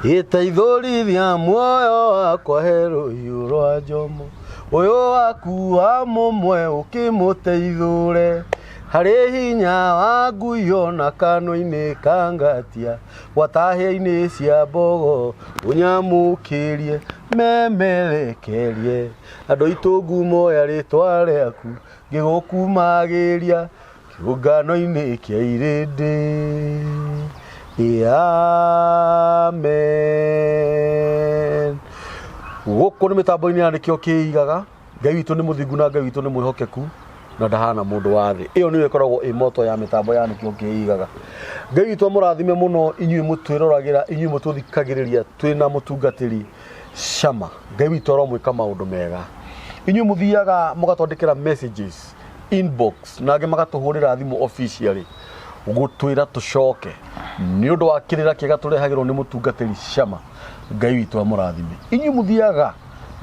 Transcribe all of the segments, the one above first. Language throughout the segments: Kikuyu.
Ĩteithũrithia muoyo wakwa he rũhiũ rwa njomo, ũyũ waku wa mũmwe ũkĩmũteithũre harĩ hinya wa ngui ona kanua-inĩ ka ngatia, gwata hĩa-inĩ cia mbogo ũnyamũkĩrie memerekerie andũ aitũ ngumo ya rĩtwa rĩaku ngĩgũkumagĩria kĩũngano-inĩ kĩa irĩndĩ. Amen. Gũkũ nĩ mĩtambo-inĩ ya nĩkĩo kĩigaga. Ngai witũ nĩ mũthingu na Ngai witũ nĩ mwĩhokeku na ndahana mũndũ wa thĩ. Ĩyo nĩyo ĩkoragwo ĩ moto ya mĩtambo ya nĩkĩo kĩigaga. Ngai witũ amũrathime mũno inyuĩ mũtwĩroragĩra, inyuĩ mũtũthikagĩrĩria twĩna mũtungatĩri Shama. Ngai witũ aromwĩka maũndũ mega. Inyuĩ mũthiaga mũgatwandĩkĩra messages inbox na angĩ magatũhũrĩra thimũ officially gũtwĩra tũcoke nĩ ũndũ wa kĩrĩra kĩega tũrehagĩrwo nĩ mũtungatĩri Shama. Ngai witũ amũrathime. Inyuĩ mũthiaga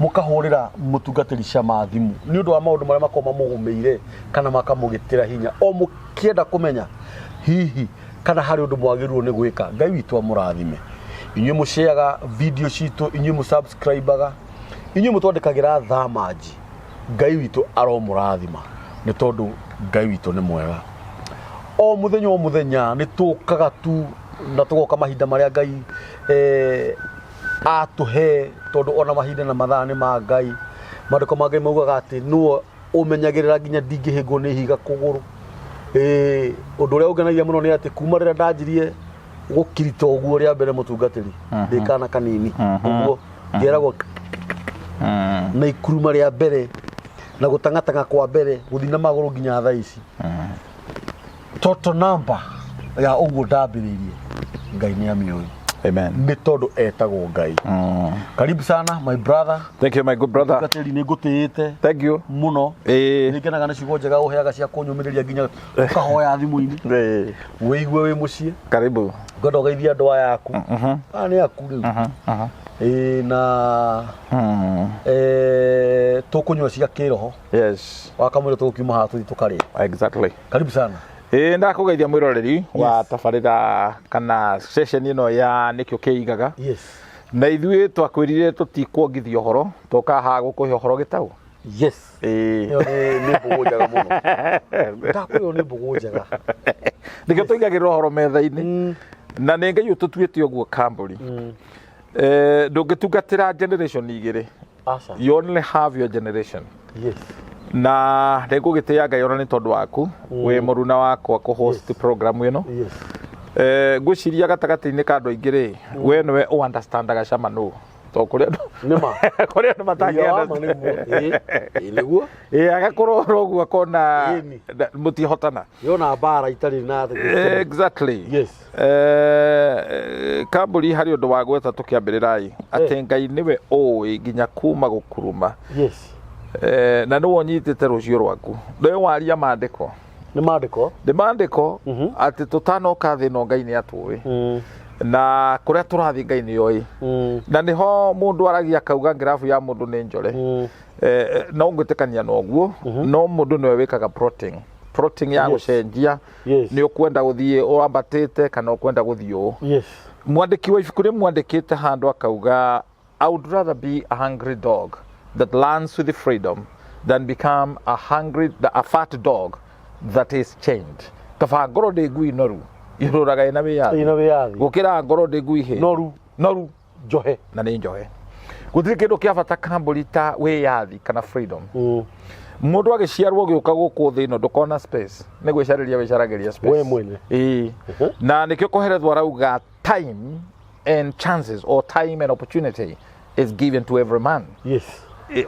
mũkahũrĩra mũtungatĩri Shama thimũ nĩ ũndũ wa maũndũ marĩa makoragwo mamũgũmĩire kana makamũgĩtĩra hinya o mũkĩenda kũmenya hihi kana harĩ ũndũ mwagĩrĩirwo nĩ gwĩka. Ngai witũ amũrathime. Inyuĩ mũceaga video citũ, inyuĩ mũsubscribaga, inyuĩ mũtwandĩkagĩra thamanji, Ngai witũ aromũrathima nĩ tondũ Ngai witũ nĩ mwega. O mũthenya o mũthenya nĩ tũkaga tu na tũgoka mahinda marĩa Ngai atũhe tondũ ona mahinda na mathaa nĩ ma Ngai. Maandĩko ma Ngai maugaga atĩ nĩwe ũmenyagĩrĩra nginya ndingĩhĩngwo nĩ ihiga kũgũrũ. Ũndũ ũrĩa ũngenagia mũno nĩ atĩ kuma rĩrĩa ndanjirie gũkirita ũguo rĩa mbere mũtungatĩri ndĩ kana kanini ũguo ngeragwo na ikuruma rĩa mbere na gũtang'atang'a kwa mbere gũthiĩ na magũrũ nginya thaa ici, total number ya ũguo ndambĩrĩirie, Ngai nĩ amĩũĩ. Amen. Nĩ tondũ etagwo Ngai. Karibu sana, my brother. Thank you, my good brother. Mũtungatĩri, nĩ ngũtĩĩte Thank you. mũno. Nĩ ngenaga nĩ ciugo njega ũheaga cia kũnyũmĩrĩria nginya ũkahoya thimũ-inĩ. Wĩigue wĩ mũciĩ. Karibu. Ngwenda ũgeithie andũ aya aku. Aya nĩ aku rĩu. Ĩĩ, na tũkũnyua cia kĩroho. Wakamwĩra tũgũkiuma haha tũthiĩ tũkarĩe. Karibu sana. Ĩĩ, ndakũgeithia mwĩroreri wa tabarĩra kana session ĩno ya nĩkĩo kĩigaga. Na ithuĩ twakwĩrire tũtikuongithia ũhoro, tũkaga haha gũkũhe ũhoro gĩtaũ. Ĩyo nĩ mbũgũ njega mũno. Ndakwĩrwo nĩ mbũgũ njega. Nĩkĩo tũigagĩrĩra ũhoro metha-inĩ. Na nĩ Ngai ũtũtuĩte ũguo kambũri. Ndũngĩtungatĩra generation igĩrĩ. Aca. You only have your generation. Na nĩ ngũgĩtĩĩa Ngai ona nĩ tondũ waku wĩ mũruna wakwa kũ host program ĩno. Ngwĩciria gatagatĩ-inĩ ka andũ aingĩ rĩ, we nĩwe ũ understandaga cama nũ, tondũ kũrĩ andũ Nĩ ma. kũrĩ andũ matangĩ Ũira wa ma nĩguo. Ĩĩ, ĩĩ, nĩguo. Ĩĩ, agakorwo oro ũguo akona Ĩni. Mũtihotana. Yona mbara itarĩ na Exactly. Kambũri harĩ ũndũ wa gwetha tũkĩambĩrĩra ĩ atĩ Ngai nĩwe ũĩ nginya kuma gũkuruma. Na nĩwe ũnyitĩte rũciũ rwaku, nĩwe waria maandĩko. Nĩ maandĩko. Nĩ maandĩko atĩ tũtanoka thĩ ĩno Ngai nĩ atũĩ na kũrĩa tũrathiĩ Ngai nĩ oĩ. Na nĩho mũndũ aragia akauga ngirabu ya mũndũ nĩ njore. No ngwĩtĩkania na ũguo, no mũndũ nĩwe wĩkaga plotting, plotting ya gũcenjia. Nĩ ũkwenda gũthiĩ wambatĩte kana ũkwenda gũthiĩ ũũ. Mwandĩki wa ibuku rĩmwe andĩkĩte handũ akauga, "I would rather be a hungry dog that learns with freedom than become a fat dog that is chained." Kaba ngorwo ndĩ ngui noru irũraga ĩna wĩyathi Ĩna wĩyathi. Gũkĩra ngorwo ndĩ ngui hĩ Noru. Noru. Njohe. Na nĩ njohe. Gũtirĩ kĩndũ kĩa bata kambũri ta wĩyathi kana freedom. Mũndũ agĩciarwo gĩũka gũkũ thĩ ĩno ndũkona space, nĩ gwĩcarĩria wĩcaragĩria space We mwene. Ĩĩ. Na nĩkĩo kũherethwo arauga time and chances or time and opportunity is given to every man.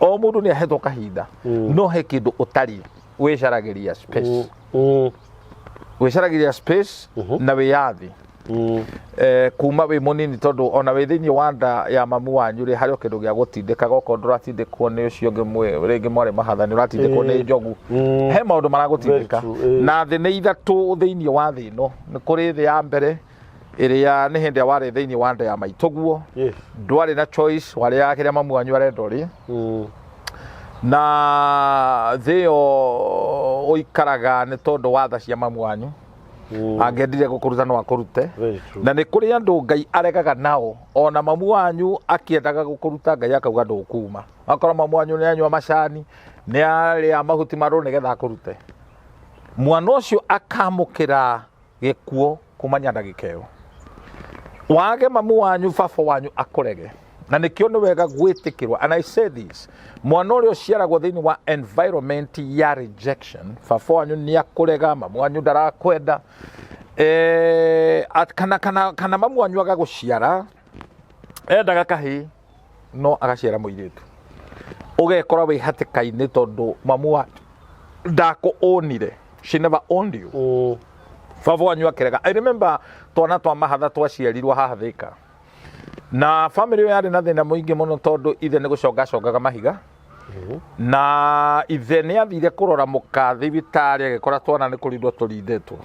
O mũndũ nĩ ahetwo kahinda, no he kĩndũ ũtari wĩcaragĩria space. Wĩcaragĩria space na wĩyathi kuma wĩ mũnini, tondũ ona wĩ thĩinĩ wa nda ya mamu wanyu rĩ, harĩ o kĩndũ gĩa gũtindĩkaga. Okorwo ndũratindĩkwo nĩ ũcio ũngĩ rĩngĩ mwarĩ mahatha, nĩ ũratindĩkwo nĩ njogu. He maũndũ maragũtindĩka. Very true, eh. Na thĩ nĩ ithatũ thĩinĩ wa thĩ ĩno. Nĩ kũrĩ thĩ ya mbere ĩrĩa nĩ hĩndĩ ĩrĩa warĩ thĩinĩ wa nda ya maitũguo. Ndwarĩ na choice, warĩaga kĩrĩa mamu wanyu arenda ũrĩe. Na thĩ ĩyo ũikaraga nĩ tondũ wa tha cia mamu wanyu. Angĩendire gũkũruta no akũrute. Very true. Na nĩ kũrĩ andũ Ngai aregaga nao, ona mamu wanyu akĩendaga gũkũruta Ngai akauga ndũkuma. Akorwo mamu wanyu nĩ anyua macani, nĩ arĩa mahuti marũrũ nĩgetha akũrute. Mwana ũcio akamũkĩra gĩkuo kumania ndagĩka ĩyo. Wage mamu wanyu, baba wanyu akũrege. Na nĩkĩo nĩ wega gwĩtĩkĩrwo. And I say this, mwana ũrĩa ũciaragwo thĩinĩ wa environment ya rejection, baba wanyu nĩ akũrega, mamu wanyu ndarakwenda, kana mamu wanyu agagũciara, endaga kahĩĩ no agaciara mũirĩtu, ũgekora wĩ hatĩka-inĩ tondũ mamu wa ndakũũnire, she never owned you. Baba wanyu akĩrega. I remember twana twa mahatha twaciarirwo haha Thika, na family ĩyo yarĩ na thĩna mũingĩ mũno tondũ ithe nĩ gũconga congaga mahiga, na ithe nĩ athire kũrora mũka thibitarĩ, agĩkora twana nĩ kũrindwo tũrindĩtwo.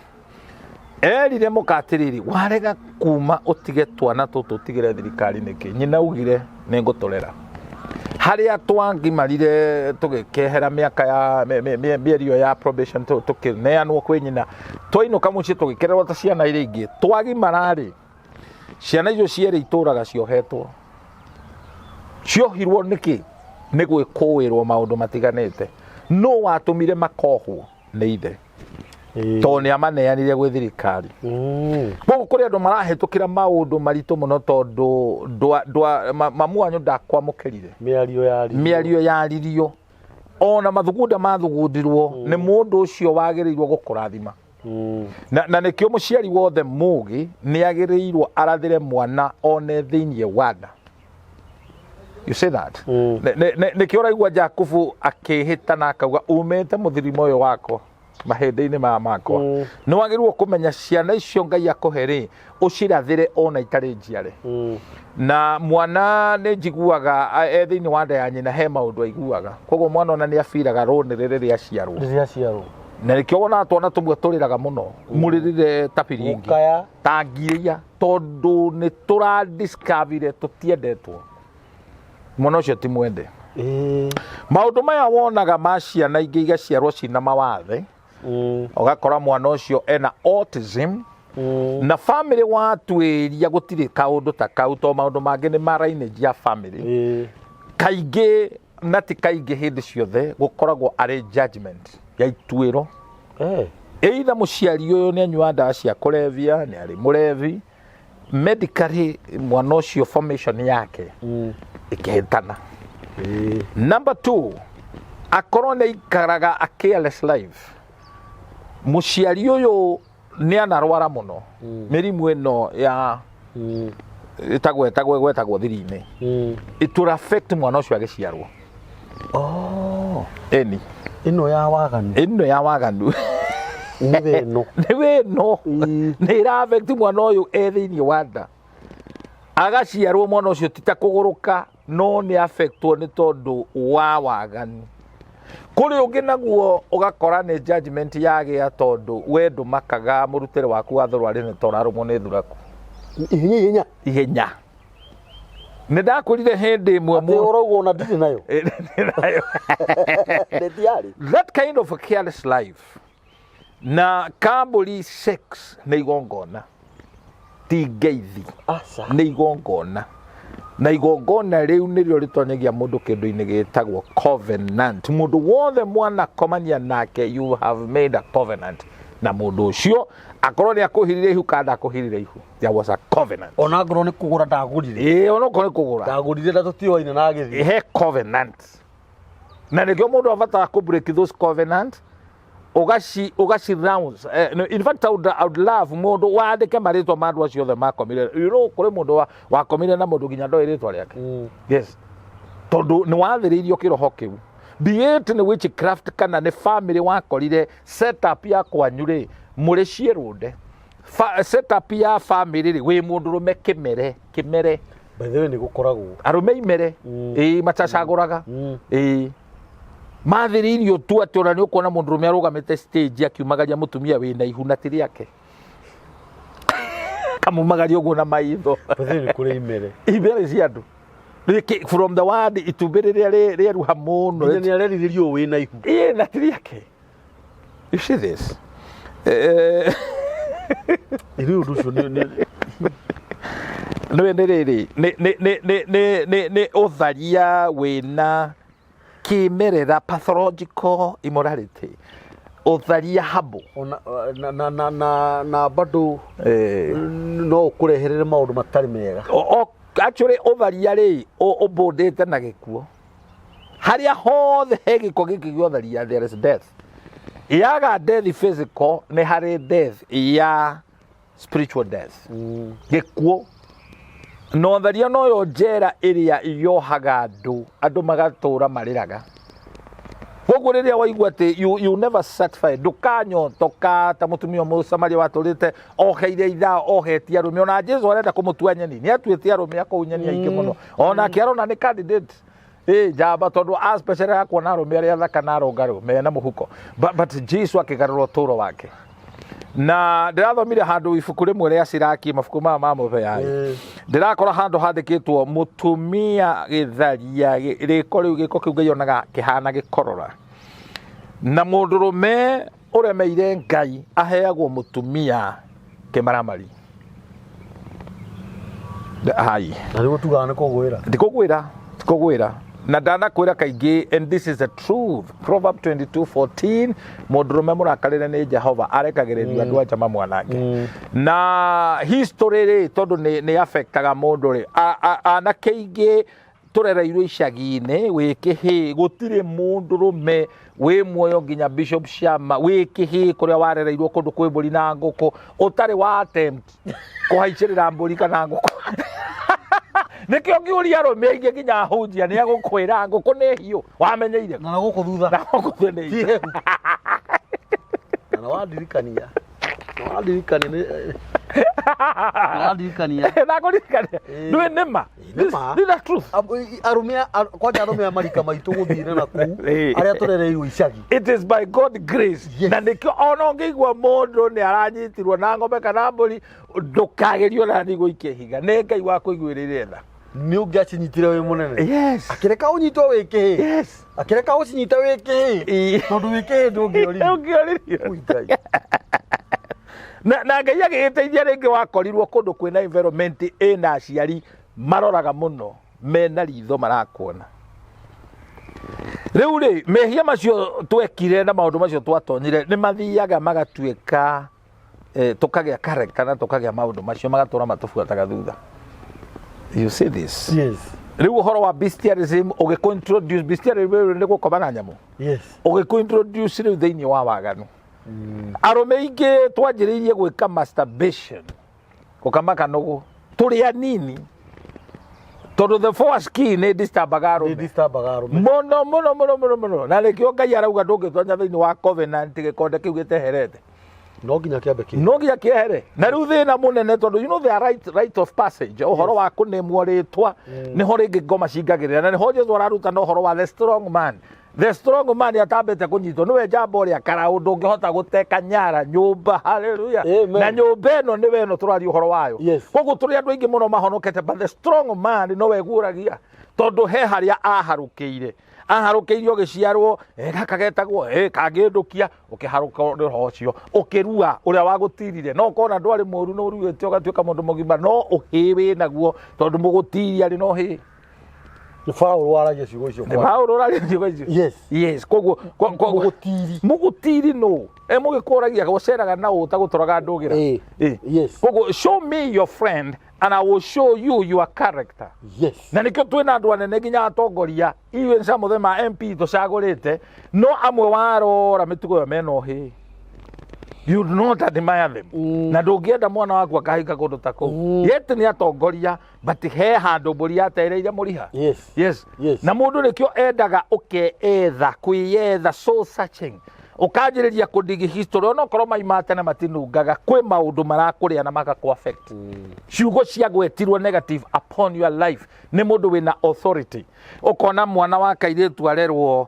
Erire mũka atĩrĩrĩ, warega kuma ũtige twana tũtũ ũtigĩre thirikari nĩkĩ? Nyina augire nĩ ngũtũrera. Harĩa twangimarire tũgĩkehera mĩaka ya mĩeri ĩyo ya probation, tũkĩneanwo kwĩ nyina, twainũka mũciĩ tũgĩkererwo ta ciana iria ingĩ. Twagimara-rĩ, ciana icio cierĩ itũraga ciohetwo. Ciohirwo nĩkĩ? Nĩ gwĩkũĩrwo maũndũ matiganĩte. No watũmire makohwo nĩ ithe, tondũ nĩ amaneanire gwĩ thirikari. Koguo kũrĩ andũ marahĩtũkĩra maũndũ maritũ mũno tondũ mamu wanyu ndakwamũkĩrire. Mĩario yaririo. Mĩario yaririo, ona mathugunda mathugundirwo nĩ mũndũ ũcio wagĩrĩirwo gũkũrathima. Na nĩkĩo mũciari wothe mũgĩ nĩ agĩrĩirwo arathĩre mwana one thĩinĩ wa nda. You say that? Nĩkĩo ũraigua Jakubu akĩhĩta na akauga umĩte mũthirimo ũyũ wakwa mahĩndĩ-inĩ maya makwa. Nĩ wagĩrĩirwo kũmenya ciana icio Ngai akũhe rĩ, ũcirathĩre ona itarĩ njiare. Na mwana nĩ njiguaga e thĩinĩ wa nda ya nyina he maũndũ aiguaga, koguo mwana ona nĩ abiraga rũnĩrĩ rĩrĩa aciarwo. Rĩrĩa aciarwo. Na nĩkĩo wonaga twana tũmwe tũrĩraga mũno, mũrĩrĩre ta biringi. Gũkaya. Ta ngiria, tondũ nĩ tũra discover tũtiendetwo. Mwana ũcio ti mwende. Maũndũ maya wonaga ma ciana ingĩ igaciarwo cina mawathe, ũgakora mwana ũcio ena autism, na family watuĩria gũtirĩ kaũndũ ta kau, to maũndũ mangĩ nĩ ma lineage ya family. Kaingĩ na ti kaingĩ, hĩndĩ ciothe gũkoragwo arĩ judgment ya ituĩro. Either mũciari ũyũ nĩ anyua ndawa cia kũrebia, nĩ arĩ mũrebi, medically mwana ũcio formation yake ĩkĩhĩtana. Number 2, akorwo nĩ aikaraga a careless life, mũciari ũyũ nĩ anarwara mũno mĩrimũ ĩno ya ĩtagwo ĩtagwo gwetagwo thiri-inĩ, it will affect mwana ũcio agĩciarwo. Ĩni. Ĩno ya waganu. Ĩno ya waganu. Nĩ wĩno. Nĩ wĩno. Nĩ ĩra affect mwana ũyũ e thĩinĩ wa nda, agaciarwo mwana ũcio ti ta kũgũrũka, no nĩ affectwo nĩ tondũ wa waganu. Kũrĩ ũngĩ naguo ũgakora nĩ judgment yagĩa tondũ we ndũmakaga mũrutĩre waku wa thũrwarĩ nĩ torarũmwo nĩ thuraku. Ihenya ihenya. Ihenya. Nĩ ndakwĩrire hĩndĩ ĩmwe Atĩ ũrauga ona ndirĩ nayo. Nayo. Ndĩtiarĩ. That kind of a careless life na kambũri sex nĩ igongona, ti ngeithi. Aca. Nĩ igongona, na igongona rĩu nĩrĩo rĩtonyagia mũndũ kĩndũ-inĩ gĩtagwo covenant. Mũndũ wothe mwanakomania nake, you have made a covenant na mũndũ ũcio, akorwo nĩ akũhirire ihu kana ndakũhirire ihu, there was a covenant. Ona ngorwo nĩ kũgũra ndagũrire. Ĩĩ, ona okorwo nĩ kũgũra. Ndagũrire na tũtioaine na agĩthiĩ. He covenant, na nĩkĩo mũndũ abatara kũ break those covenant, ugaci rounds. No, in fact I would love mũndũ wandĩke marĩtwa ma andũ acio othe makomire. Kũrĩ mũndũ wakomire na mũndũ nginya ndoĩ rĩtwa rĩake. Yes, tondũ nĩ wathĩrĩirio kĩroho kĩu, be it nĩ witchcraft kana nĩ family wakorire setup ya kwanyu rĩ, mũrĩ ciĩrũnde. Setup ya family rĩ, wĩ mũndũrũme kĩmere kĩmere. By the way, nĩ gũkoragwo. Arũme imere, ĩĩ, matacagũraga. Ĩĩ, mathĩrĩirio tu atĩ ona nĩ ũkuona mũndũrũme arũgamĩte stage akiumagaria mũtumia wĩna ihu na ti rĩake, kamumagaria ũguo na maitho. By the way, nĩ kũrĩ imere. Imere cia andũ. From the word itumbĩ rĩrĩa rĩeruha mũno. Nginya nĩ arerirĩrio ũyũ wĩna ihu. Ĩĩ, na ti rĩake. You see this? Rĩu ũndũ ũcio nĩ nĩ rĩrĩ nĩ ũtharia wĩna kĩmerera, pathological immorality, ũtharia habo. Ona na bado no ũkũreherere maũndũ matarĩ mega. Actually ũtharia rĩ, ũbũndĩte na gĩkuũ. Harĩa hothe he gĩko gĩkĩ gĩa ũtharia, there is death. Yaga death physical, nĩ harĩ death ya spiritual death, gĩkuũ. Na ũtharia noyo njera ĩrĩa yohaga andũ, andũ magatũra marĩraga. Koguo rĩrĩa waigua atĩ you never satisfy, ndũkanyotoka ta mũtumia Mũsamaria watũrĩte oheire ithaa ohetie arũme. Ona Jesu arenda kũmũtua nyeni, nĩ atuĩte arũme akũu nyeni aingĩ mũno. Onake arona nĩ candidate ĩ njamba, tondũ a special ya kuona arũme arĩa athaka na arũngarũ mena mũhuko, but Jesu akĩgarũra ũtũũro wake. Na ndĩrathomire handũ ibuku rĩmwe rĩa Siraki, mabuku maya ma mũbeaĩ, ndĩrakora handũ handĩkĩtwo mũtumia gĩtharia, rĩko rĩu, gĩko kĩu Ngai onaga kĩhana gĩkorora. Na mũndũrũme ũremeire Ngai aheagwo mũtumia kĩmaramari. Hai. Na nĩguo tugaga nĩ kũgwĩra. Ndikũgwĩra, ndikũgwĩra, na ndanakwĩra kaingĩ, and this is the truth, Proverb 22:14, mũndũrũme mũrakarĩre nĩ Jehova arekagĩrĩrio andũ anja mamwanange. Na history rĩ, tondũ nĩ affectaga mũndũ rĩ, anake aingĩ tũrereirwo icagi-inĩ, wĩ kĩhĩ gũtirĩ mũndũrũme wĩ muoyo nginya Bishop Shama, wĩ kĩhĩ kũrĩa warereirwo kũndũ kwĩ mbũri na ngũkũ, ũtarĩ wa attempt kũhaicĩrĩra mbũri kana ngũkũ. Nĩkĩo ngĩũria arũme aingĩ nginya ahunjia, nĩ agũkwĩra ngũkũ nĩ hiũ wamenyeire. Na gũkũ thutha. Na gũkũ thutha nĩ Ti hehu. Na wandirikania Nakũririkania. Ndũĩ nĩ ma. Nĩ ma. This is the truth. Arũme kwanja, arũme a marika maitũ gũthiĩre na kũu, arĩa tũrereirwo icagi. It is by God grace. Na nĩkĩo ona ũngĩigua mũndũ nĩ aranyitirwo na ng'ombe kana mbũri, ndũkagerio na nĩ gũikia ihiga, nĩ Ngai wa kũiguĩrĩire tha. Nĩ ũngĩacinyitire wĩ mũnene. Akĩreka ũnyitwo wĩ kĩhĩ. Akĩreka ũcinyite wĩ kĩhĩ. Tondũ wĩ kĩhĩ ndũngĩoririo. Ũngĩoririo. Ui, Ngai. Na Ngai agĩgĩteithia rĩngĩ, wakorirwo kũndũ kwĩna environment ĩna aciari maroraga mũno, mena ritho marakuona. Rĩu rĩ, mehia macio twekire na maũndũ macio twatonyire nĩ mathiaga magatuĩka, tũkagĩa character na tũkagĩa maũndũ macio magatũra matũbuataga thutha. You see this? Yes. Rĩu ũhoro wa bestialism, ũgĩkũ introduce bestialism nĩ gũkoma na nyamũ. Ũgĩkũ introduce rĩu thĩinĩ wa waganu. Arũme aingĩ twanjĩrĩirie gwĩka masturbation, gũkama kanũgũ, tũrĩ anini, tondũ the foreskin nĩ disturbaga Nĩ arũme disturbaga arũme. Mũno mũno mũno mũno mũno. Na nĩkĩo Ngai arauga ndũngĩtonya thĩinĩ wa covenant gĩkonde kĩu gĩteherete. No nginya kĩambe kĩ. No nginya kĩehere. Na rĩu thĩna mũnene, tondũ you know the right of passage, ũhoro wa kũnemwo rĩtwa, nĩho rĩngĩ ngoma cingagĩrĩra. Na nĩho Jesu ararutana ũhoro wa the strong man. The strong man atambĩte kũnyitwo nĩwe njamba ũrĩa karaũ, ndũngĩhota gũteka nyara nyũmba. Haleluya. Amen. Na nyũmba ĩno nĩwe ĩno tũraria ũhoro wayo. Koguo tũrĩ andũ aingĩ mũno mahonokete, but the strong man nowe guũragia, tondũ he harĩa aharũkĩire, aharũkĩirio ũgĩciarwo, gaka getagwo, kangĩndũkia, ũkĩharũka nĩ ũhoro ũcio, ũkĩrua ũrĩa wagũtirire. No ũkona ndwarĩ mũru, no ũruĩte ũgatuĩka mũndũ mũgima, no ũhĩ wĩ naguo, tondũ mũgũtiria arĩ na ũhĩ. Nĩ Paũlũ waragia ciugo icio. Nĩ Paũlũ ũraria ciugo icio. Yes, koguo Mũgũtiri. Mũgũtiri nũ e mũgĩkũragia gũceraga na ũta gũtũraga ndũgĩra. Koguo show me your friend and I will show you your character. Na nĩkĩo twĩna andũ anene nginya atongoria, even some of them are MP tũcagũrĩte, no amwe warora mĩtugo ĩyo mena ũhĩ, you do not admire them. Na ndũngĩenda mwana waku akahika kũndũ ta kũu. Yet nĩ atongoria, but he handũ mbũri yatereire mũriha. Na mũndũ nĩkĩo endaga ũkeetha, kwĩyetha, soul searching, ũkanjĩrĩria kũdigi history. Ona okorwo mai ma tene matinungaga, kwĩ maũndũ marakũrĩa na magakũ affect. Ciugo ciagwetirwo negative upon your life nĩ mũndũ wĩna authority. Ũkona mwana wa kairĩtu arerwo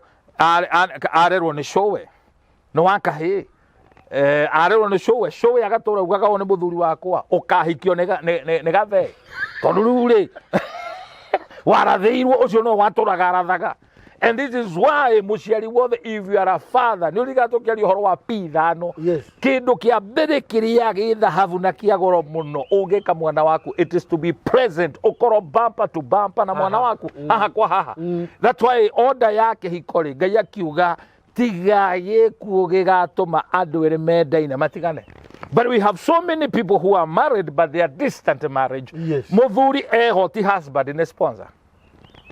arerwo nĩ cũwe, nĩ wa kahĩĩ, arerwo nĩ cũwe, cũwe agatũra ugaga ũyũ nĩ mũthuri wakwa, ũkahikio nĩ gathee, tondũ rĩu rĩ warathĩirwo ũcio no watũraga arathaga. And this is why mũciari wothe, if you are a father, nĩ ũriga tũkĩaria ũhoro wa P ithano. Kĩndũ kĩa mbere kĩrĩa gĩ thahabu na kĩa goro mũno ũngĩka mwana waku, it is to be present, ũkorwo bumper to bumper na mwana waku, haha kwa haha. That's why order ya kĩhiko rĩ, Ngai akiuga tiga gĩkuũ gĩgatũma andũ erĩ mendaine matigane. But we have so many people who are married, but they are distant marriage. Mũthuri eho ti husband, nĩ sponsor.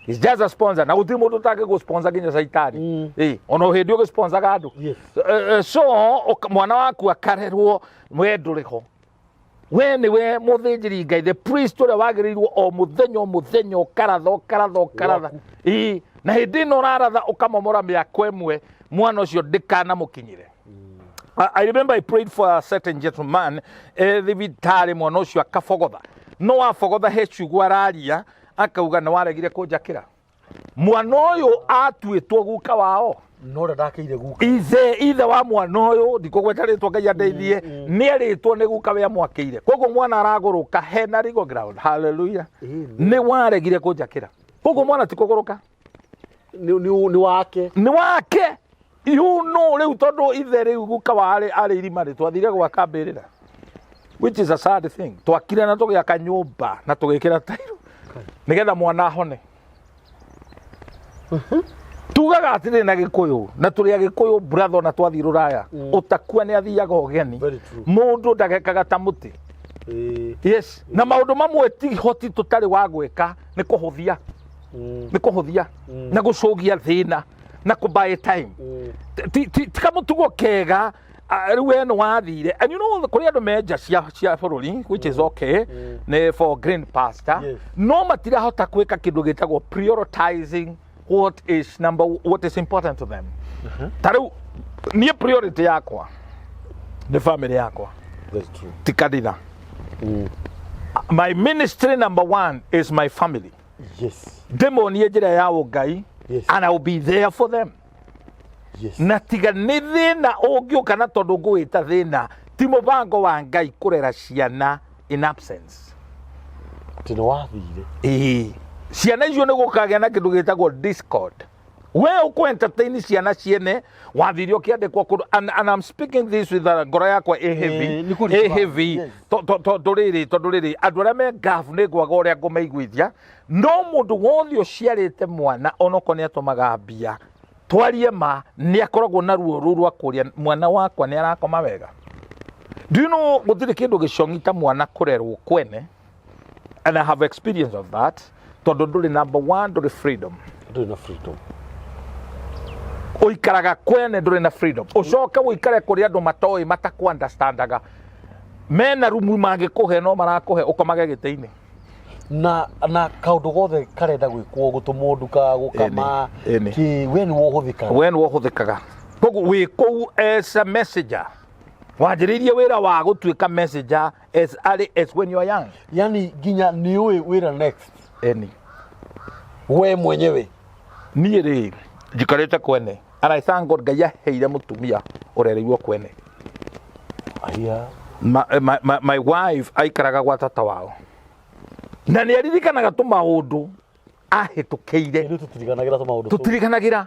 He's just a sponsor. Na gũtirĩ mũndũ ũtangĩ gũ sponsor nginya caitani. Ĩ, ona hĩndĩ ũgĩ sponsoraga andũ. So mwana waku akarerwo, we ndũrĩ ho, we nĩwe mũthĩnjĩri Ngai, the priest ũrĩa wagĩrĩirwo o mũthenya o mũthenya ũkaratha, ũkaratha, ũkaratha. Ĩ, na hĩndĩ ĩno ũraratha ũkamomora mĩako ĩmwe, mwana ũcio ndĩkanamũkinyĩre. I remember I prayed for a certain gentleman, thibitarĩ, mwana ũcio akabogotha, no wabogotha he ciugo araria, akauga nĩ waregire kũnjakĩra. Mwana ũyũ atuĩtwo guka wao. No ũrĩa ndakĩire guka. Ithe wa mwana ũyũ, ndikũgweta rĩtwa, Ngai andeithie, nĩ arĩtwo nĩ guka we amwakĩire. Koguo mwana aragũrũka hena legal ground. Hallelujah. Amen. Nĩ waregire kũnjakĩra, koguo mwana ti kũgũrũka. Nĩ wake. Nĩ wake, you know. Rĩu tondũ ithe rĩu guka wa arĩ irima rĩ, twathire gwaka mbĩrĩra, which is a sad thing. Twakire na tũgĩaka nyũmba na tũgĩkĩra tairo nĩgetha mwana ahone. Tugaga atĩrĩ na Gĩkũyũ, na tũrĩ Agĩkũyũ, brother, na twathiĩ rũraya, ũtakua nĩ athiaga ũgeni. Very true. Mũndũ ndagekaga ta mũtĩ. Yes, na maũndũ mamwe ti hoti tũtarĩ wa gwĩka, nĩ kũhũthia, nĩ kũhũthia na gũcũgia thĩna na kũ buy time. Ti kamũtugo kega. Rĩu we nĩ wathire, and you know kũrĩ andũ me nja cia bũrũri, which is okay, nĩ for green pasture. No matirahota gwĩka kĩndũ gĩtagwo prioritizing, what is number, what is important to them. Ta rĩu niĩ priority yakwa nĩ family yakwa. Very true. Ti kanitha. My ministry number one is my family. Ndĩmonie njĩra ya ũngai. And I will be there for them. Na tiga nĩ thĩna ũngĩũka, na tondũ ngũwĩta thĩna, ti mũbango wa Ngai kũrera ciana in absence. Atĩ nĩ wathire. Ĩĩ, ciana icio nĩ gũkagĩa na kĩndũ gĩtagwo discord. We ũkũ entertain ciana ciene wathire ũkĩandĩkwo kũndũ, and I'm speaking this with ngoro yakwa ĩ heavy. Nĩ kũritũha. Ĩ heavy. Tondũ rĩrĩ andũ arĩa me ngabu nĩ ngwaga ũrĩa ngũmaiguithia, no mũndũ wothe ũciarĩte mwana, onokorwo nĩ atũmaga mbia, twarie ma, nĩ akoragwo na ruo rũu rwa kũria mwana wakwa nĩ arakoma wega. Do you know gũtirĩ kĩndũ gĩcong'i ta mwana kũrerwo kwene? And I have experience of that, tondũ ndũrĩ, number one, ndũrĩ freedom. Ndũrĩ na freedom. Ũikaraga kwene, ndũrĩ na freedom. Ũcoke ũikare kũrĩ andũ matoĩ, matakũ understandaga, mena rumu mangĩkũhe, no marakũhe ũkomage gĩtĩ-inĩ. Na kaũndũ gothe karenda gwĩkwo, gũtũmwo nduka, gũkama, Ĩni. kĩ, we nĩwe ũhũthĩkaga. We nĩwe ũhũthĩkaga. Koguo wĩ kũu as a messenger, wanjĩrĩirie wĩra wa gũtuĩka messenger as early as when you are young. Yani nginya nĩ ũĩ wĩra next. Ĩni. We mwenyewe. Niĩ rĩ, njikarĩte kwene, and I thank God Ngai aheire mũtumia ũrereirwo kwene. Aya. My wife aikaraga gwa tata wao na nĩ aririkanaga tũmaũndũ ahĩtũkĩire. Ithuĩ tũtiriganagĩra tũmaũndũ tũu. Tũtiriganagĩra.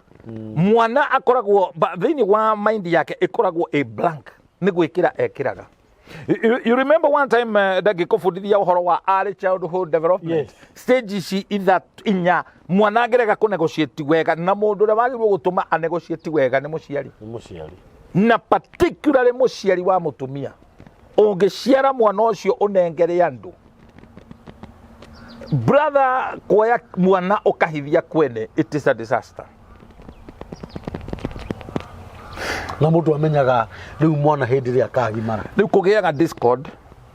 Mwana akoragwo thĩinĩ wa mind yake ĩkoragwo ĩ blank, nĩ gwĩkĩra ekĩraga. You remember one time ndangĩkũbundithia ũhoro wa early childhood development? Stage ici ithatũ, inya, mwana angĩrega kũ negotiate wega na mũndũ ũrĩa wagĩrĩirwo gũtũma a negotiate wega nĩ mũciari. Nĩ mũciari. Na particularly mũciari wa mũtumia. Ũngĩciara mwana ũcio ũnengere andũ, brother, kuoya mwana ũkahithia kwene, it is a disaster. Na mũndũ amenyaga rĩu mwana hĩndĩ ĩrĩa akagimara. Rĩu kũgĩaga discord,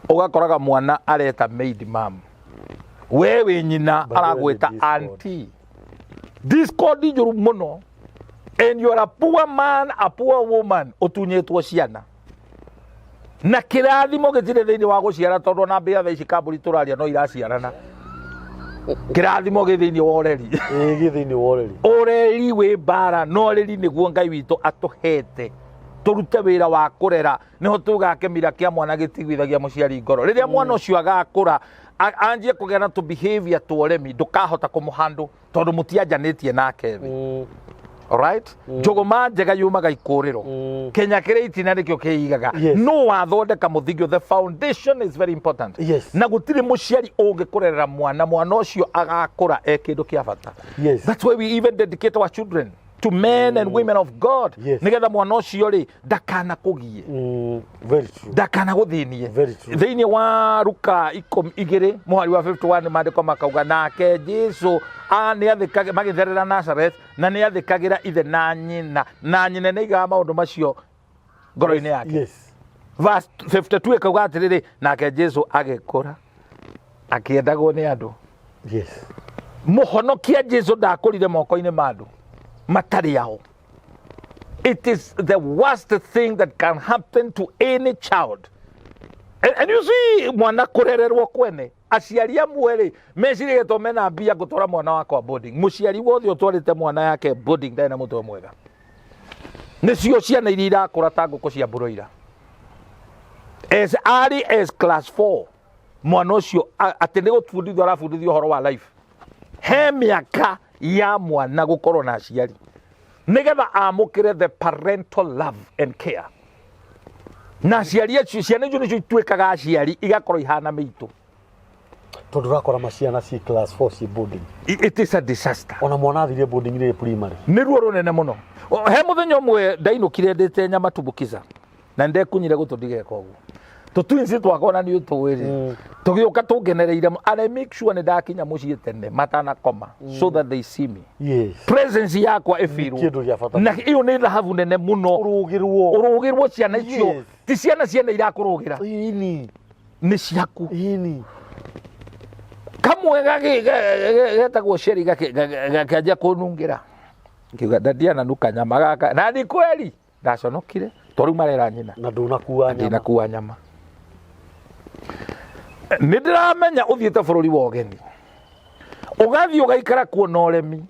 ũgakoraga mwana areta maid mam, we wĩ nyina. By the way, Aragwĩta discord. Auntie. Discord njũru mũno, and you are a poor man, a poor woman, ũtunyĩtwo ciana na kĩrathimo gĩtirĩ thĩinĩ wa gũciara, tondũ ona mbĩa thaa ici kambũri tũraria no iraciarana. Kĩrathimo gĩ thĩinĩ wa ũreri. Ĩĩ, gĩ thĩinĩ wa ũreri. Ũreri wĩ mbara, no ũreri nĩguo Ngai witũ atũhete tũrute wĩra wa kũrera. Nĩho tugaga kĩmira kĩa mwana gĩtigwithagia mũciari ngoro. Rĩrĩa mwana ũcio agakũra Anjie kũgĩa na tũ behavior twa ũremi, ndũkahota kũmũhandũ tondũ mũtianjanĩtie nake thĩ. Alright, njũgũma njega yumaga ikũrĩro. Kenya kĩrĩ itina nĩkĩo kĩigaga. No wathondeka mũthingi, the foundation is very important. Na gũtirĩ mũciari ũngĩkũrerera mwana, mwana ũcio agakũra e kĩndũ kĩa bata. That's why we even dedicate our children to men and women of God, nĩgetha mwana ũcio rĩ ndakanakũgie. Very true. Ndakanagũthĩnie. Very true. Thĩinĩ wa Ruka 12 mũhari wa 51, maandĩko makauga, nake Jesu nĩ athĩkagĩra, magĩtherera Nazareth, na nĩ athĩkagĩra ithe na nyina, na nyina nĩ aigaga maũndũ macio ngoro-inĩ yake. Verse 52 ĩkauga atĩrĩrĩ, nake Jesu agĩkũra akĩendagwo nĩ andũ. Mũhonokia Jesu ndakũrire moko-inĩ ma andũ matarĩ ao. It is the worst thing that can happen to any child. And you see, mwana kũrererwo kwene, aciari amwe rĩ meciragia to mena mbia ngũtwara mwana wakwa boarding. Mũciari wothe ũtwarĩte mwana yake boarding ndarĩ na mũtwe mwega. Nĩcio ciana iria irakũra ta ngũkũ cia broiler. As early as class 4, mwana ũcio atĩ nĩ gũbundithio arabundithio ũhoro wa life. He mĩaka ya mwana gũkorwo na aciari nĩgetha amũkĩre the parental love and care. Na aciari acio, ciana icio nĩcio ituĩkaga aciari, igakorwo ihana mĩitũ. Tondũ ũrakora maciana ci class 4 ci boarding. It is a disaster. Ona mwana athire boarding rĩ primary. Nĩ ruo rũnene mũno. He mũthenya ũmwe ndainũkire ndĩte nyama tumbukiza na ndekunyire gũtũ ndigeka ũguo, tũtwins twakwa na nĩ ũtũĩ rĩ, tũgĩũka tũngenereire and I make sure nĩ ndakinya mũciĩ tene matanakoma so that they see me. Presence yakwa ĩbirwo. Kĩndũ gĩa bata. Na ĩyo nĩ thahabu nene mũno. Ũrũgĩrwo. Ũrũgĩrwo ciana icio. Ti ciana ciene irakũrũgĩra. Nĩ ciaku. Kamwe getagwo ceri gakĩanjia kũnungĩra, ngiuga ndadiana nuka nyama gaka, na nĩ kweri ndaconokire to rĩu marera nyina. Na ndũnakua nyama. Ndinakua nyama. Nĩ ndĩramenya ũthiĩte bũrũri wa ũgeni, ũgathiĩ ũgaikara kuo na ũremi,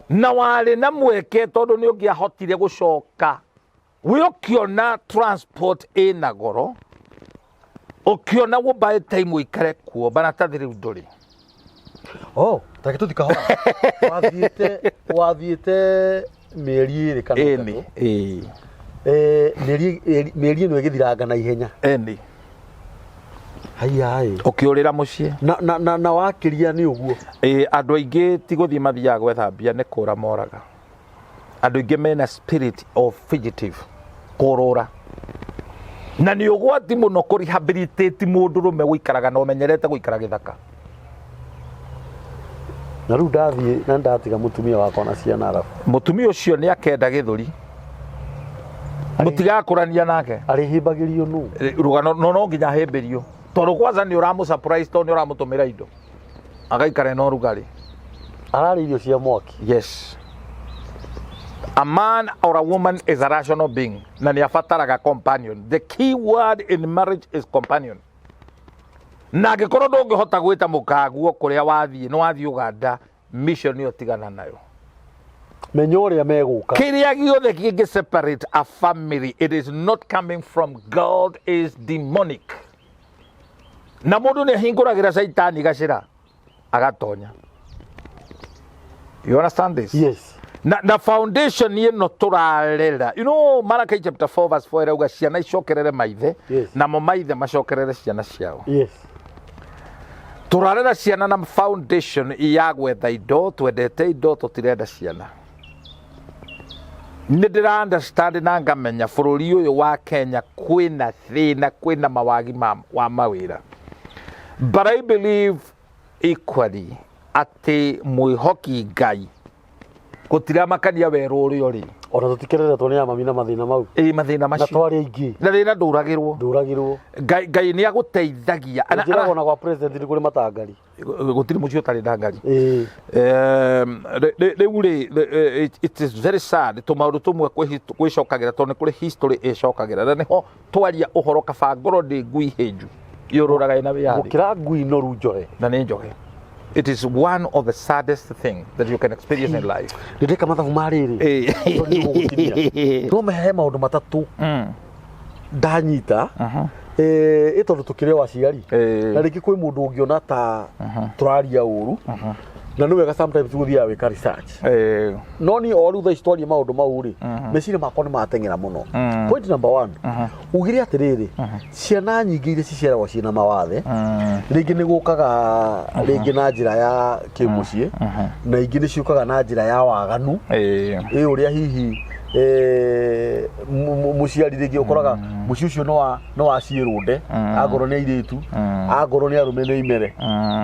na warĩ na mweke tondũ nĩ ũngĩahotire gũcoka wĩ ũkĩona transport ĩna goro, ũkĩona gũbaĩ time ũikare kuo maratathi rĩu ndũrĩ. Oh, take tũthi kahora. Wathiĩte mĩeri 2 kana ĩni 3. Ĩĩ. Mĩeri ĩno ĩgĩthiranga na ihenya. Ĩni. Haiya ĩ. Ũkĩũrĩra mũciĩ. Na wakĩria nĩ ũguo. Ĩĩ, andũ aingĩ ti gũthiĩ mathiaga gwetha mbia, nĩ kũra moraga. Andũ aingĩ mena spirit of fugitive, kũrũra, na nĩ ũgwati mũno kũ rehabilitate mũndũrũme gũikaraga na ũmenyerete gũikara gĩthaka. Na rĩu ndathiĩ na ndatiga mũtumia wakwa na ciana arabu. Mũtumia ũcio nĩ akenda gĩthũri, mũtigakũrania nake. Arĩhĩmbagĩrio nũ? Rũgano no nginya ahĩmbĩrio, tondũ kwanza nĩ ũramũ surprise, tondũ nĩ ũramũtũmĩra indo agaikare na ũrugarĩ. Ararĩ irio cia mwaki. Yes, a man or a woman is a rational being na nĩ abataraga companion. The key word in marriage is companion. Na angĩkorwo ndũngĩhota gwĩta mũkaguo kũrĩa wathiĩ, nĩ wathiĩ Uganda mission ĩyo tigana nayo. Menya ũrĩa megũka. Kĩrĩa gĩothe kĩngĩ separate a family, it is not coming from God, is demonic. Na mũndũ nĩ ahingũragĩra caitani gacĩra agatonya. You understand this? Yes. Na foundation ĩno tũrarera, Malachi chapter 4 verse 4 ĩrauga ciana icokerere maithe, namo maithe macokerere ciana ciao. Tũrarera ciana na foundation ya gwetha indo, twendete indo, tũtirenda ciana. Nĩ ndĩra understand na ngamenya bũrũri ũyũ wa Kenya kwĩna thĩna, kwĩna mawagi wa mawĩra, but I believe equally atĩ mwĩhoki Ngai gũtiramakania werũ ũrĩa ũrĩ. Ona tũtikereretwo nĩ amami na mathĩna mau. Ĩ, mathĩna Na macio. twarĩ aingĩ. Na thĩna ndũragĩrwo. Ndũragĩrwo. Ngai nĩ agũteithagia. Njĩragwo na gwa president nĩ kũrĩ matangari. Gũtirĩ mũciĩ ũtarĩ ndangari. Ĩĩ. Rĩu rĩ, it is very sad tũmaũndũ tũmwe kwĩcokagĩra, tondũ nĩ kũrĩ history ĩcokagĩra, na nĩho twaria ũhoro kaba ngoro ndĩ ngui hĩnju yũrũraga ĩna wĩyathi. Gũkĩra ngui noru njohe. Na nĩ njohe. It is one of the saddest thing that you can experience in life. Nĩ ndeka mathabu ma rĩrĩ. Ĩĩ. Tondũ nĩ gũgũkinyia. No mehe maũndũ matatũ ndanyita. Ĩ tondũ tũkĩrĩ o aciari na rĩngĩ kwĩ mũndũ ũngĩona ta tũraria ũru, na nĩ wega sometimes gũthiaga wĩka research. No niĩ o rĩu thaa ici twaria maũndũ mau rĩ, meciria makwa nĩ mateng'era mũno. Point number one, ugire atĩrĩrĩ, ciana nyingĩ iria ciciaragwo ciĩna mawathe, rĩngĩ nĩ gũkaga rĩngĩ na njĩra ya kĩmũciĩ, na ingĩ nĩ ciũkaga na njĩra ya waganu, ĩ ũrĩa hihi mũciari rĩngĩ ũkoraga mũciĩ ũcio nĩ wa ciĩrũnde, angorwo nĩ airĩtu, angorwo nĩ arũme nĩ imere.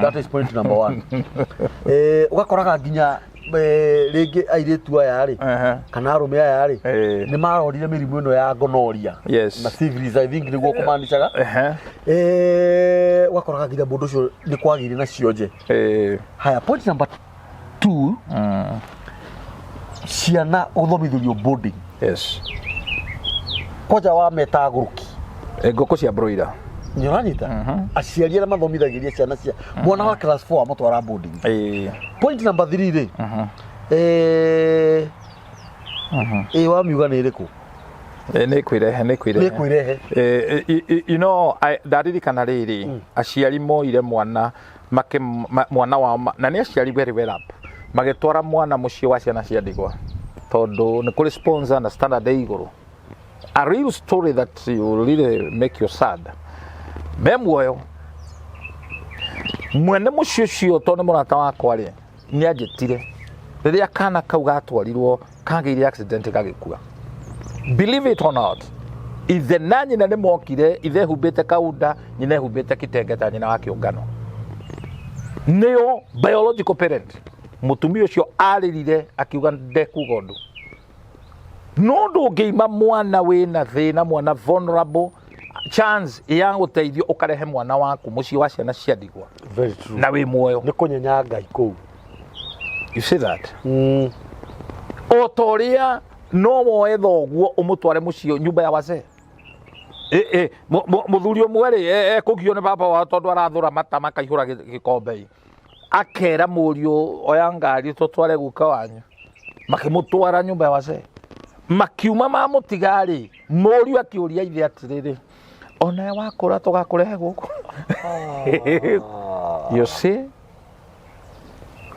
That is point number one. Ũgakoraga nginya rĩngĩ airĩtu aya rĩ, kana arũme aya rĩ, nĩ marorire mĩrimũ ĩno ya gonorrhea na syphilis, I think nĩguo kũmanicaga. Ũgakoraga nginya mũndũ ũcio nĩ kwagĩire na cionje. Haya, point number two, ciana gũthomithĩrio boarding, kwanja wa meta agũrũki. Ngũkũ cia broiler. Nĩ ũranyita, aciari arĩa mathomithagĩria ciana cia mwana wa class 4 amũtwara boarding. Point number 3 rĩ, wamiuga nĩ ĩrĩkũ? Nĩ kwĩrehe, nĩ kwĩrehe. Nĩ kwĩrehe. You know, ndaririkana rĩrĩ, aciari moire mwana make mwana wao na nĩ aciari very well up, magĩtwara mwana mũciĩ wa ciana cia ndigwa tondũ nĩ kũrĩ sponsor na standard ĩ igũrũ. A real story that you really make you sad. Me muoyo mwene mũciĩ ũcio, tondũ nĩ mũrata wakwa rĩ, nĩ anjĩtire rĩrĩa kana kau gatwarirwo kagĩire accident gagĩkua. Believe it or not, ithe na nyina nĩ mokire, ithe ehumbĩte kaunda, nyina ehumbĩte kitenge ta nyina wa kĩũngano, nĩo biological parent. Mũtumia ũcio arĩrire akiuga ndekuga ũndũ, no ndũngĩima mwana wĩna thĩna, mwana vulnerable, chance ya gũteithio, ũkarehe mwana waku mũciĩ wa ciana cia ndigwa. Very true. Na wĩ muoyo. Nĩ kũnyenya Ngai kũu. You see that? O ta ũrĩa no woe thoguo ũmũtware mũciĩ nyumba ya wazee. Mũthuri ũmwe rĩ, ekũgio nĩ baba wao tondũ arathũra mata makaihũra gĩkombe ĩ. Akera mũriũ, "Oya ngari tũtware guka wanyu." Makĩmũtwara nyumba ya wazee, makiuma mamũtiga rĩ, mũriũ akĩũria ithe atĩrĩrĩ, "Onawe wakũra tũgakũrehe gũkũ?" You see,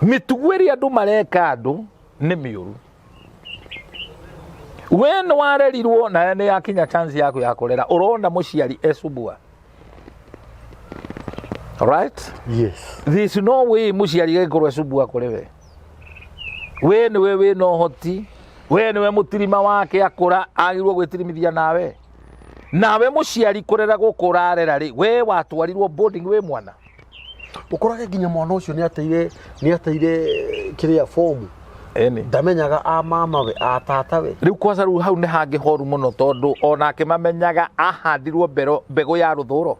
mĩtugo ĩrĩa andũ mareka andũ nĩ mĩũru. We nĩ warerirwo nawe nĩ yakinya chance yaku ya kũrera, ũrona mũciari ecubua, right? Yes. There is no way mũciari gagĩkorwo ecubua kũrĩ we. We nĩwe wĩna ũhoti, we nĩwe mũtirima wake, akũra agĩrĩirwo gwĩtirimithia nawe. Nawe mũciari kũrera gũkũ ũrarera rĩ, we watwarirwo boarding wĩ mwana. Ũkorage nginya mwana ũcio nĩ ateire kĩrĩa fomu. Ĩni. Ndamenyaga a mama we, a tata we. Rĩu kwaca rĩu hau nĩ hangĩ horu mũno, tondũ onake mamenyaga ahandirwo mbegũ ya rũthũro,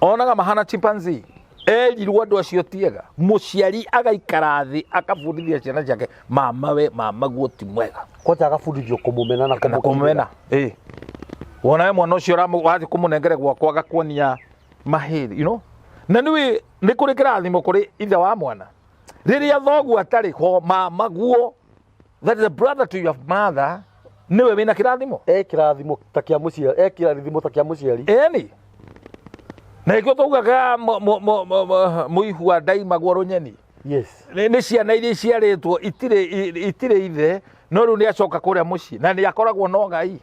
onaga mahana chimpanzee. Erirwo andũ acio tiega, mũciari agaikara thĩ akabundithia ciana ciake, mama we, mama guo ti mwega. Kwanja agabundithio kũmũmena na na kũmũmena. Ĩ wonawe mwana ũcio wathiĩ kũmũnengere gwakwa agakuonia mahĩri, na nĩwĩ nĩ kũrĩ kĩrathimo kũrĩ ithe wa mwana rĩrĩa thoguo atarĩ ho, mama guo, that is a brother to your mother, nĩwe wĩna kĩrathimo. E kĩrathimo ta kĩa mũciari, e kĩrathimo ta kĩa mũciari. Ĩni, na nĩkĩo taugaga mũihua ndaimagwo rũnyeni. Nĩ ciana iria iciarĩtwo itirĩ ithe, no rĩu nĩ acoka kũrĩa mũciĩ na nĩ akoragwo no Ngai.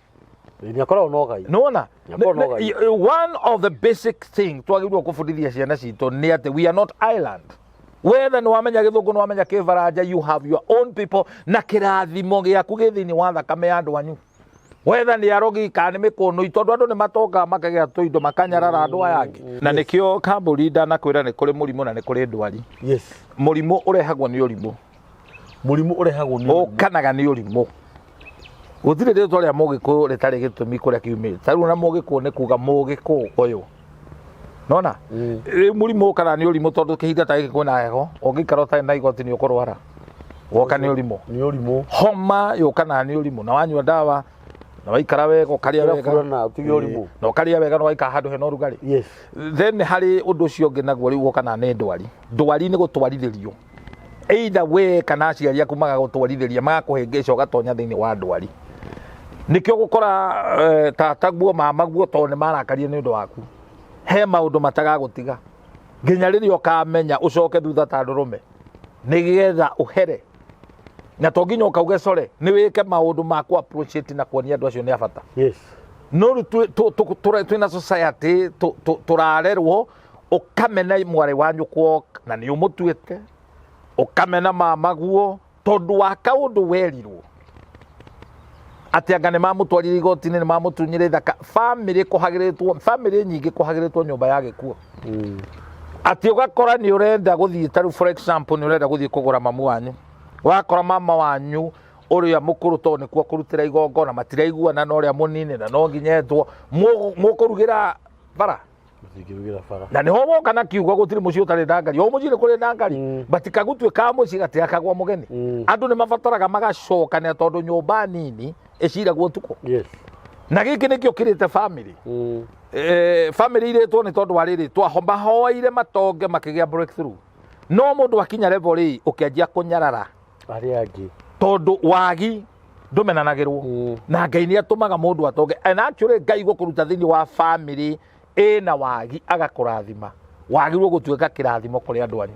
Nĩ akoragwo no Ngai. Nĩwona? Nĩ akoragwo no Ngai. One of the basic thing twagĩrĩirwo kũbundithia ciana citũ nĩ atĩ we are not island. Wetha nĩ wamenya gĩthũngũ, nĩ wamenya kĩbaranja, you have your own people na kĩrathimo gĩaku gĩ thĩinĩ wa thakame ya andũ anyu, wetha nĩ arogi kana nĩ mĩkũnũi, tondũ andũ nĩ matongaga makagĩa tũindo makanyarara andũ aya angĩ. Na nĩkĩo kambũri ndanakwĩra nĩ kũrĩ mũrimũ na nĩ kũrĩ ndwari. Mũrimũ ũrehagwo nĩ ũrimũ. Mũrimũ ũrehagwo nĩ ũrimũ. Ũkanaga nĩ ũrimũ. Gũtirĩ rĩtwa rĩa mũgĩkũyũ rĩtarĩ gĩtũmi kũrĩa kiumĩte. Ta rĩu na mũgĩkũyũ nĩ kuga mũgĩkũyũ ũyũ nona. Rĩu mũrimũ ũkanaga nĩ ũrimũ, tondũ kĩhinda ta gĩkĩ kwĩna heho, ũngĩikara ũtarĩ na igoti nĩ ũkũrwara, woka nĩ ũrimũ. Nĩ ũrimũ. Homa yũkanaga nĩ ũrimũ, na wanyua ndawa na waikara wega, ũkarĩa wega. Ũrafurana, ũtige ũrimũ. Na ũkarĩa wega na waikara handũ hena ũrugarĩ. Then harĩ ũndũ ũcio ũngĩ naguo rĩu wokanaga nĩ ndwari. Ndwari nĩ gũtwarithĩrio, either we kana aciari aku magagũtwarithĩria, magakũhĩngĩca ũgatonya thĩinĩ wa ndwari. Nĩkĩo gũkora tata guo, mama guo, tondũ nĩ marakarie nĩ ũndũ waku, he maũndũ matagagũtiga nginya rĩrĩa ũkamenya ũcoke thutha ta ndũrũme nĩgetha ũhere. Na to nginya ũkauge core, nĩ wĩke maũndũ ma kũ appreciate na kuonia andũ acio nĩ a bata. No rĩu twĩna society tũrarerwo ũkamena mwarĩ wa nyũkwa na nĩ ũmũtuĩte, ũkamena mama guo tondũ wa kaũndũ werirwo atĩ anga nĩ mamũtwarire igoti-inĩ, nĩ mamũtunyire ithaka. Bamĩrĩ kũhagĩrĩtwo, bamĩrĩ nyingĩ kũhagĩrĩtwo nyũmba ya gĩkuũ, atĩ ũgakora nĩ ũrenda gũthiĩ, ta rĩu for example, nĩ ũrenda gũthiĩ kũgũra mamu wanyu, wakora mama wanyu ũrĩa mũkũrũ tondũ nĩkuo kũrutĩra igongona matiraiguana na ũrĩa mũnini, na no nginya etwo mũkũrugĩra bara. Mũtingĩrugĩra bara. Na niho woka na kiugo gũtirĩ mũciĩ ũtarĩ ndangari, o mũciĩ nĩ kũrĩ ndangari, but kagũtuĩka mũciĩ gatiakagwo mũgeni. Andũ nĩ mabataraga magacokania tondũ nyũmba nini ĩciragwo ũtukũ. Na gĩkĩ nĩkĩo kĩrĩte family. Family irĩtwo nĩ tondũ wa rĩrĩ mahoeire matonge makĩgĩa breakthrough, no mũndũ akinya level rĩ ũkĩanjia kũnyarara arĩa angĩ tondũ wagi ndũmenanagĩrwo. Na Ngai nĩ atũmaga mũndũ atonge, and actually Ngai gũkũruta thĩinĩ wa family ĩna wagi agakũrathima, wagĩrĩirwo gũtuĩka kĩrathimo kũrĩ andũ anyu.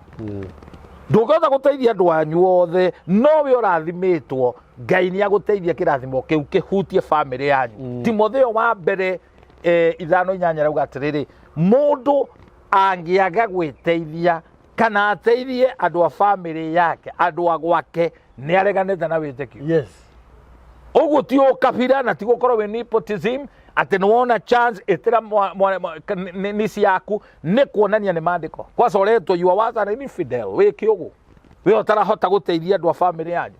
Ndũngĩhota gũteithia andũ anyu othe, no we ũrathimĩtwo, Ngai nĩ agũteithia kĩrathimo kĩu kĩhutie family yanyu. Timotheo wa mbere 5:8 rauga atĩrĩrĩ, mũndũ angĩaga gwĩteithia kana ateithie andũ a family yake, andũ a gwake, nĩ areganĩte na wĩtĩkio. Ũguo ti ũkabira na ti gũkorwo wĩ nepotism atĩ nĩ wona chance ĩtĩra nisi yaku, nĩ kuonania nĩ maandĩko kwanza ũretwo you are worse than an infidel, wĩ kĩũgũ, wĩ ũtarahota gũteithia andũ a family yanyu.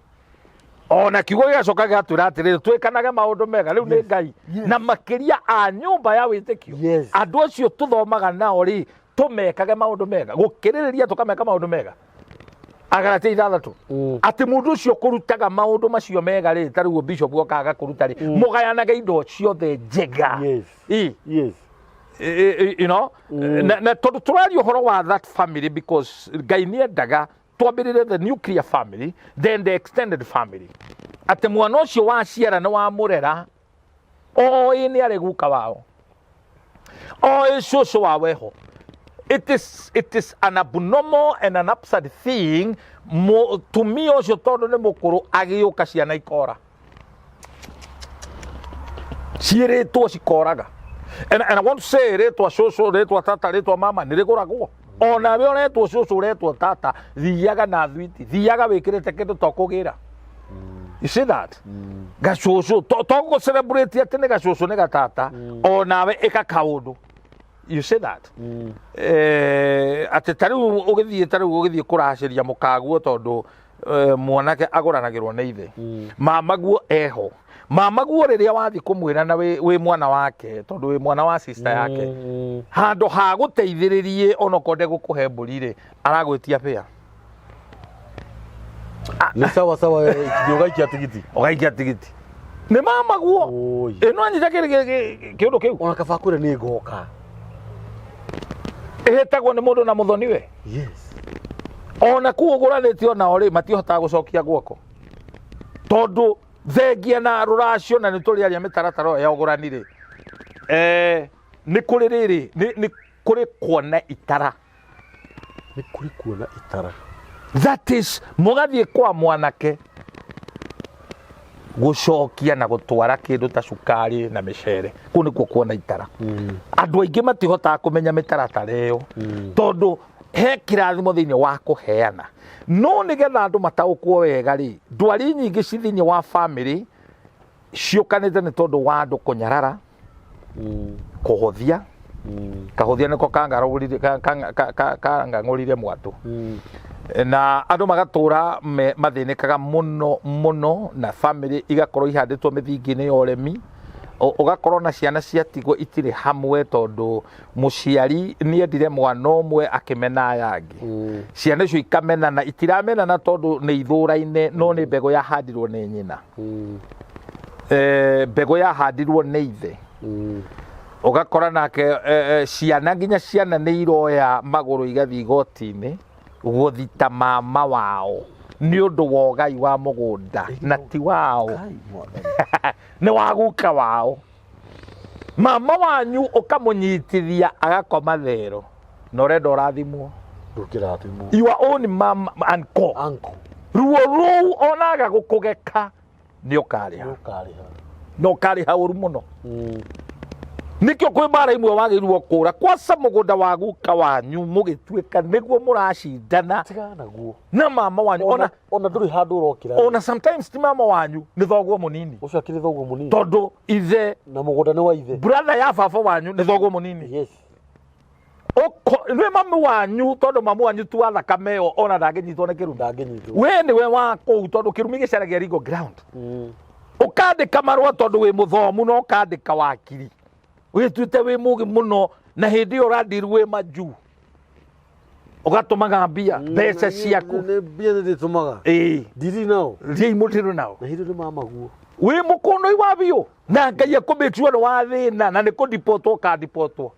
Ona kiugo gĩgacoka gĩgatwĩra atĩrĩrĩ, twĩkanage maũndũ mega rĩu nĩ Ngai na makĩria a nyũmba ya wĩtĩkio. Andũ acio tũthomaga nao rĩ, tũmekage maũndũ mega, gũkĩrĩrĩria tũkameka maũndũ mega. Agalatia 6, atĩ mũndũ ũcio kũrutaga maũndũ macio mega rĩ, ta rĩu bishop oka agakũruta rĩ, mũgayanage indo ciothe njega. Ĩ. Na tondũ tũraria ũhoro wa that family, because Ngai nĩ endaga twambĩrĩre the nuclear family, then the extended family, atĩ mwana ũcio waciara nĩ wamũrera, oĩ nĩ arĩ guka wao, oĩ cũcũ wao eho. It is an abnormal and an absurd thing mũtumia ũcio tondũ nĩ mũkũrũ agĩũka ciana ikora ciĩrĩtwo cikoraga. And I want to say, rĩtwa cũcũ, rĩtwa tata, rĩtwa mama nĩ rĩgũragwo. Onawe ũretwo cũcũ, ũretwo tata, thiaga na thwiti, thiaga wĩkĩrĩte kĩndũ to kũgĩra. You see that gacũcũ to gũ celebrate atĩ nĩ gacũcũ, nĩ gatata, onawe ĩka kaũndũ. You see that atĩ ta rĩu ũgĩthiĩ, ta rĩu ũgĩthiĩ kũracĩria mũkaguo tondũ mwanake agũranagĩrwo nĩ ithe, mama guo eho, mama guo rĩrĩa wathiĩ kũmwĩra na wĩ mwana wake, tondũ wĩ mwana wa sister yake, handũ ha gũteithĩrĩrie onokorwo ndegũkũhe mbũri rĩ, aragwĩtia bĩa. Nĩ sawa sawa, ũgaikia tigiti. Ũgaikia tigiti nĩ mama guo. Oi. Ĩno anyita kĩũndũ kĩu. Ona kaba kwĩra nĩ ngoka. Ĩhĩtagwo nĩ mũndũ na mũthoni we. Ona kuu ũgũranĩtio nao rĩ, matihotaga gũcokia guoko tondũ thengia na rũracio, na nĩ tũrĩ aria mĩtaratara ĩyo ya ũgũrani rĩ, nĩ kũrĩ rĩrĩ, nĩ kũrĩ kuona itara. Nĩ kũrĩ kuona itara. That is mũgathiĩ kwa mwanake gũcokia na gũtwara kĩndũ ta cukari na mĩcere, kũu nĩkuo kuona itara. Andũ aingĩ matihotaga kũmenya mĩtaratara ĩyo tondũ he kĩrathimo thĩinĩ wa kũheana. No nĩgetha andũ mataũkwo wega rĩ, ndwari nyingĩ ci thĩinĩ wa family ciũkanĩte nĩ tondũ wa andũ kũnyarara, kũhũthia. Kahũthia nĩko kang'ang'ũrire mwatũ, na andũ magatũra mathĩnĩkaga mũno mũno, na family igakorwo ihandĩtwo mĩthingi-inĩ ya ũremi. Ũgakorwo na ciana ciatigwo itirĩ hamwe tondũ mũciari nĩ endire mwana ũmwe akĩmena aya angĩ. Ciana icio ikamenana, itiramenana tondũ nĩ ithũraine, no nĩ mbegũ yahandirwo nĩ nyina, mbegũ yahandirwo nĩ ithe. Ũgakora nake ciana, nginya ciana nĩ iroya magũrũ igathiĩ igoti-inĩ gũthita mama wao Nĩ ũndũ wa ũgai wa mũgũnda na ti wao. Kai, mwathani. Nĩ wa guka wao. Mama wanyu ũkamũnyitithia agakoma thero na ũrenda ũrathimwo. Ndũkĩrathimwo. Your own mom and co. Uncle. Ruo rũu onaga gũkũgeka nĩ ũkarĩha. Nĩ ũkarĩha. Na ũkarĩha ũru mũno. Nĩkĩo kwĩ mbara imwe wagĩrĩirwo kũra kwaca mũgũnda wa guka wanyu mũgĩtuĩka nĩguo mũracindana. Tigana naguo. Na mama wanyu ona Ona ndũrĩ handũ ũrokĩra. Ona sometimes ti mama wanyu, nĩ thoguo mũnini. Ũcio akĩrĩ thoguo mũnini. Tondũ ithe na mũgũnda nĩ wa ithe. Brother ya baba wanyu nĩ thoguo mũnini. Yes. Nĩ mami wanyu, tondũ mami wanyu tu wa thakame ĩyo ona ndangĩnyitwo nĩ kĩrumi. Ndangĩnyitwo. We nĩwe wa kũu, tondũ kĩrumi gĩcaragia legal ground. Ũkandĩka marũa tondũ wĩ mũthomu na ũkandĩka wakiri. Wĩtuĩte wĩ mũgĩ mũno na hĩndĩ ĩyo ũrandiru wĩ majuu. Ũgatũmaga mbia, mbeca ciaku. Nĩ mbia nĩ ndĩtũmaga. Ĩĩ. Ndiri nao. Thiĩi mũtirũ nao. Na hĩndĩ nĩ mamaguo. Wĩ mũkũnũi wa biũ. Na Ngai akũmĩtua nĩ wa thĩna na nĩ kũndipotwo ũkandipotwo.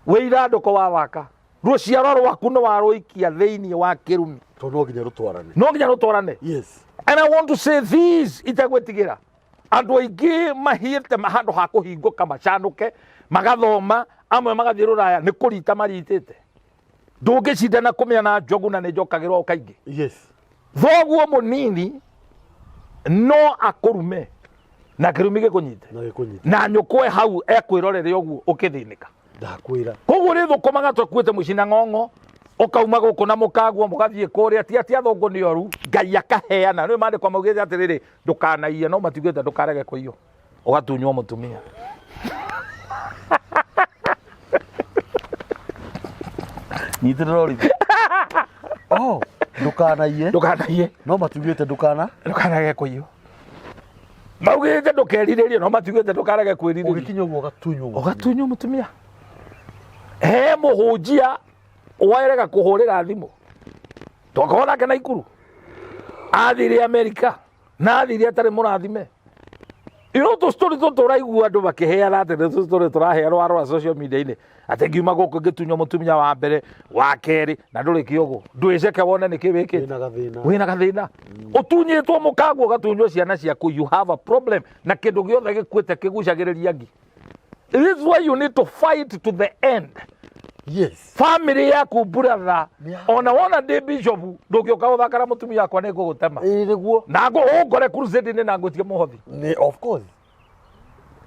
Wĩ irandũko wa waka. Rũciaro rwaku nĩ warũikia thĩinĩ wa kĩrumi. Tondũ no nginya rũtwarane. No nginya rũtwarane. Yes. And I want to say this itegwĩtigĩra. Andũ aingĩ mahiĩte handũ ha kũhingũka macanũke, magathoma, amwe magathiĩ rũraya, nĩ kũrita maritĩte. Ndũngĩcindana kũmĩa na njogu na nĩ njokagĩrwo o kaingĩ. Yes. Thoguo mũnini no akũrume na kĩrumi gĩkũnyite. Na gĩkũnyite. Na nyũkwa hau ekwĩrorere ũguo ũkĩthĩnĩka. Ndakwĩra. Koguo rĩ thũkũmaga tũkuĩte mũciĩ na ng'ong'o, ũkauma gũkũ na mũkaguo mũgathiĩ kũrĩa, ti atĩ athũngũ nĩ oru, Ngai akaheana. Nĩ maandĩko maugĩte atĩrĩrĩ, ndũkanaiye, no matiugĩte ndũkarege kũiywo. Ũgatunywo mũtumia. Nyitĩrĩra ũrĩmi. Oh, ndũkanaiye. Ndũkanaiye. No matiugĩte ndũkana. Ndũkanarege kũiywo. Maugĩte ndũkerirĩrie, no matiugĩte ndũkarege kwĩrirĩria. Ũgĩkinya ũguo ũgatunywo mũtumia. Ũgatunywo mũtumia. He mũhunjia werega kũhũrĩra thimũ. Twakorwo nake Naikuru. Athire Amerika. Na athire atarĩ mũrathime. You know, tũ story tũtũ ũraigua andũ makĩheana atĩ nĩ tũ story tũraheanwo warora social media-inĩ. Atĩ ngiuma gũkũ ngĩtunywo mũtumia wa mbere, wa kerĩ, na ndũrĩ kĩogo. Ndwĩceke wone nĩkĩ wĩkĩte. Wĩna gathĩna. Wĩna gathĩna. Ũtunyĩtwo mũkaguo ũgatunywo ciana ciaku, you have a problem. Na kĩndũ gĩothe gĩkuĩte kĩgucagĩrĩria ngi. This is why you need to fight to the end. Yes. Family yaku brother, Yeah. ona wona ndĩ bishop, ndũngĩũka gũthaka na mũtumia wakwa nĩ ngũgũtema. Ĩĩ nĩguo. Na ũngore crusade-inĩ na ngwĩtie mũhothi. Nĩ of course.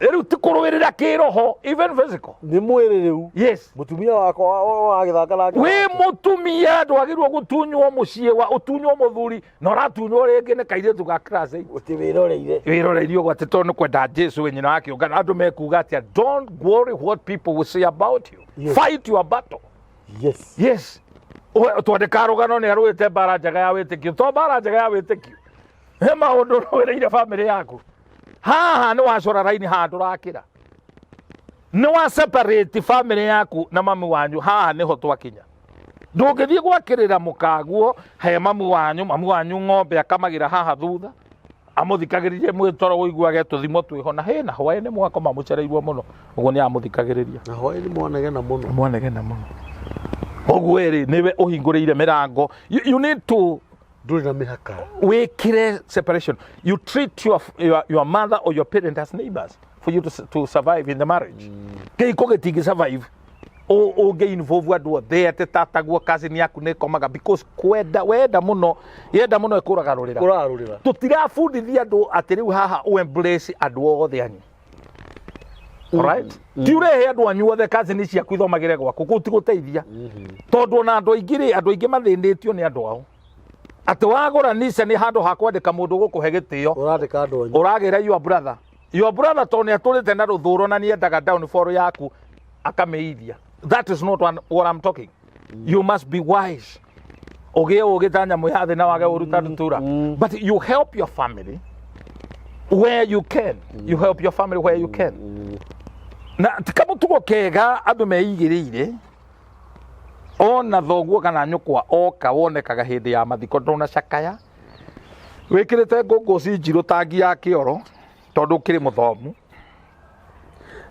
Rĩu ti kũrũĩrĩra kĩroho, even physical. Nĩ mwĩrĩ rĩu. Yes. Mũtumia wakwa wagĩthaka nake. Wĩ mũtumia ndwagĩrĩirwo gũtunywo mũciĩ wa ũtunywo mũthuri na ũratunywo rĩngĩ nĩ kairĩtu ga class 8. Ũtĩ wĩroreire. Wĩroreire ũguo atĩ tondũ nĩ kwenda Jesu we nyina wa kĩũngano. Andũ mekuga atĩa, don't worry what people will say about you. Yes. Fight your battle. Yes. Yes. Twandĩka rũgano nĩ arũĩte mbara njega ya wĩtĩkio. To mbara njega ya wĩtĩkio. He maũndũ ũrũĩrĩire family yaku. Haha nĩ wacora raini haha ndũrakĩra. Nĩ wa separate family yaku na mami wanyu, haha nĩho twakinya. Ndũngĩthiĩ gwakĩrĩra mũkaguo he mami wanyu, mami wanyu ng'ombe akamagĩra haha thutha. Amũthikagĩrĩrie mwĩtoro ũiguage tũthimo twĩho na hĩna hwaĩ-inĩ mwakoma mũcereirwo mũno. Ũguo nĩ amũthikagĩrĩria. Na hwaĩ-inĩ mwanegena mũno. Mwanegena mũno. Ũguo ĩrĩ nĩwe ũhingũrĩire mĩrango. You need to Ndũrĩ na mĩhaka. Wĩkĩre separation. You treat your mother or your parent as neighbors for you to survive in the marriage. Kĩhiko gĩtingĩ survive. Ũngĩ involve andũ othe atĩ tataguo cousin yaku nĩ ĩkomaga because kwenda wenda mũno, yenda mũno ĩkũragarũrĩra. Kũragarũrĩra. Tũtirabundithia andũ atĩ rĩu haha ũ embrace andũ othe anyu. Alright? Ti ũrehe andũ anyu othe cousin ciaku ithomagĩre gwaku, kũu ti gũteithia. Tondũ ona andũ aingĩ rĩ, andũ aingĩ mathĩnĩtio nĩ andũ ao. Atĩ wagũra Nissan handũ ha kwandĩka mũndũ gũkũhe gĩtĩo. Ũrandĩka andũ anyu. Ũragĩra your brother. Your brother tondũ nĩ atũrĩte na rũthũro na nĩendaga downfall yaku akamĩithia. That is not what I'm talking. You must be wise. Ũgĩe ũgĩ ta nyamũ ya thĩ na wage ũru ta ndutura. But you help your family where you can. You help your family where you can. Na ti kamũtugo kega andũ meigĩrĩire. Ona thoguo kana nyũkwa oka wonekaga hĩndĩ ya mathiko ndũnacakaya. Wĩkĩrĩte ngũngũci njirũ tangi ya kĩoro tondũ ũkĩrĩ mũthomu.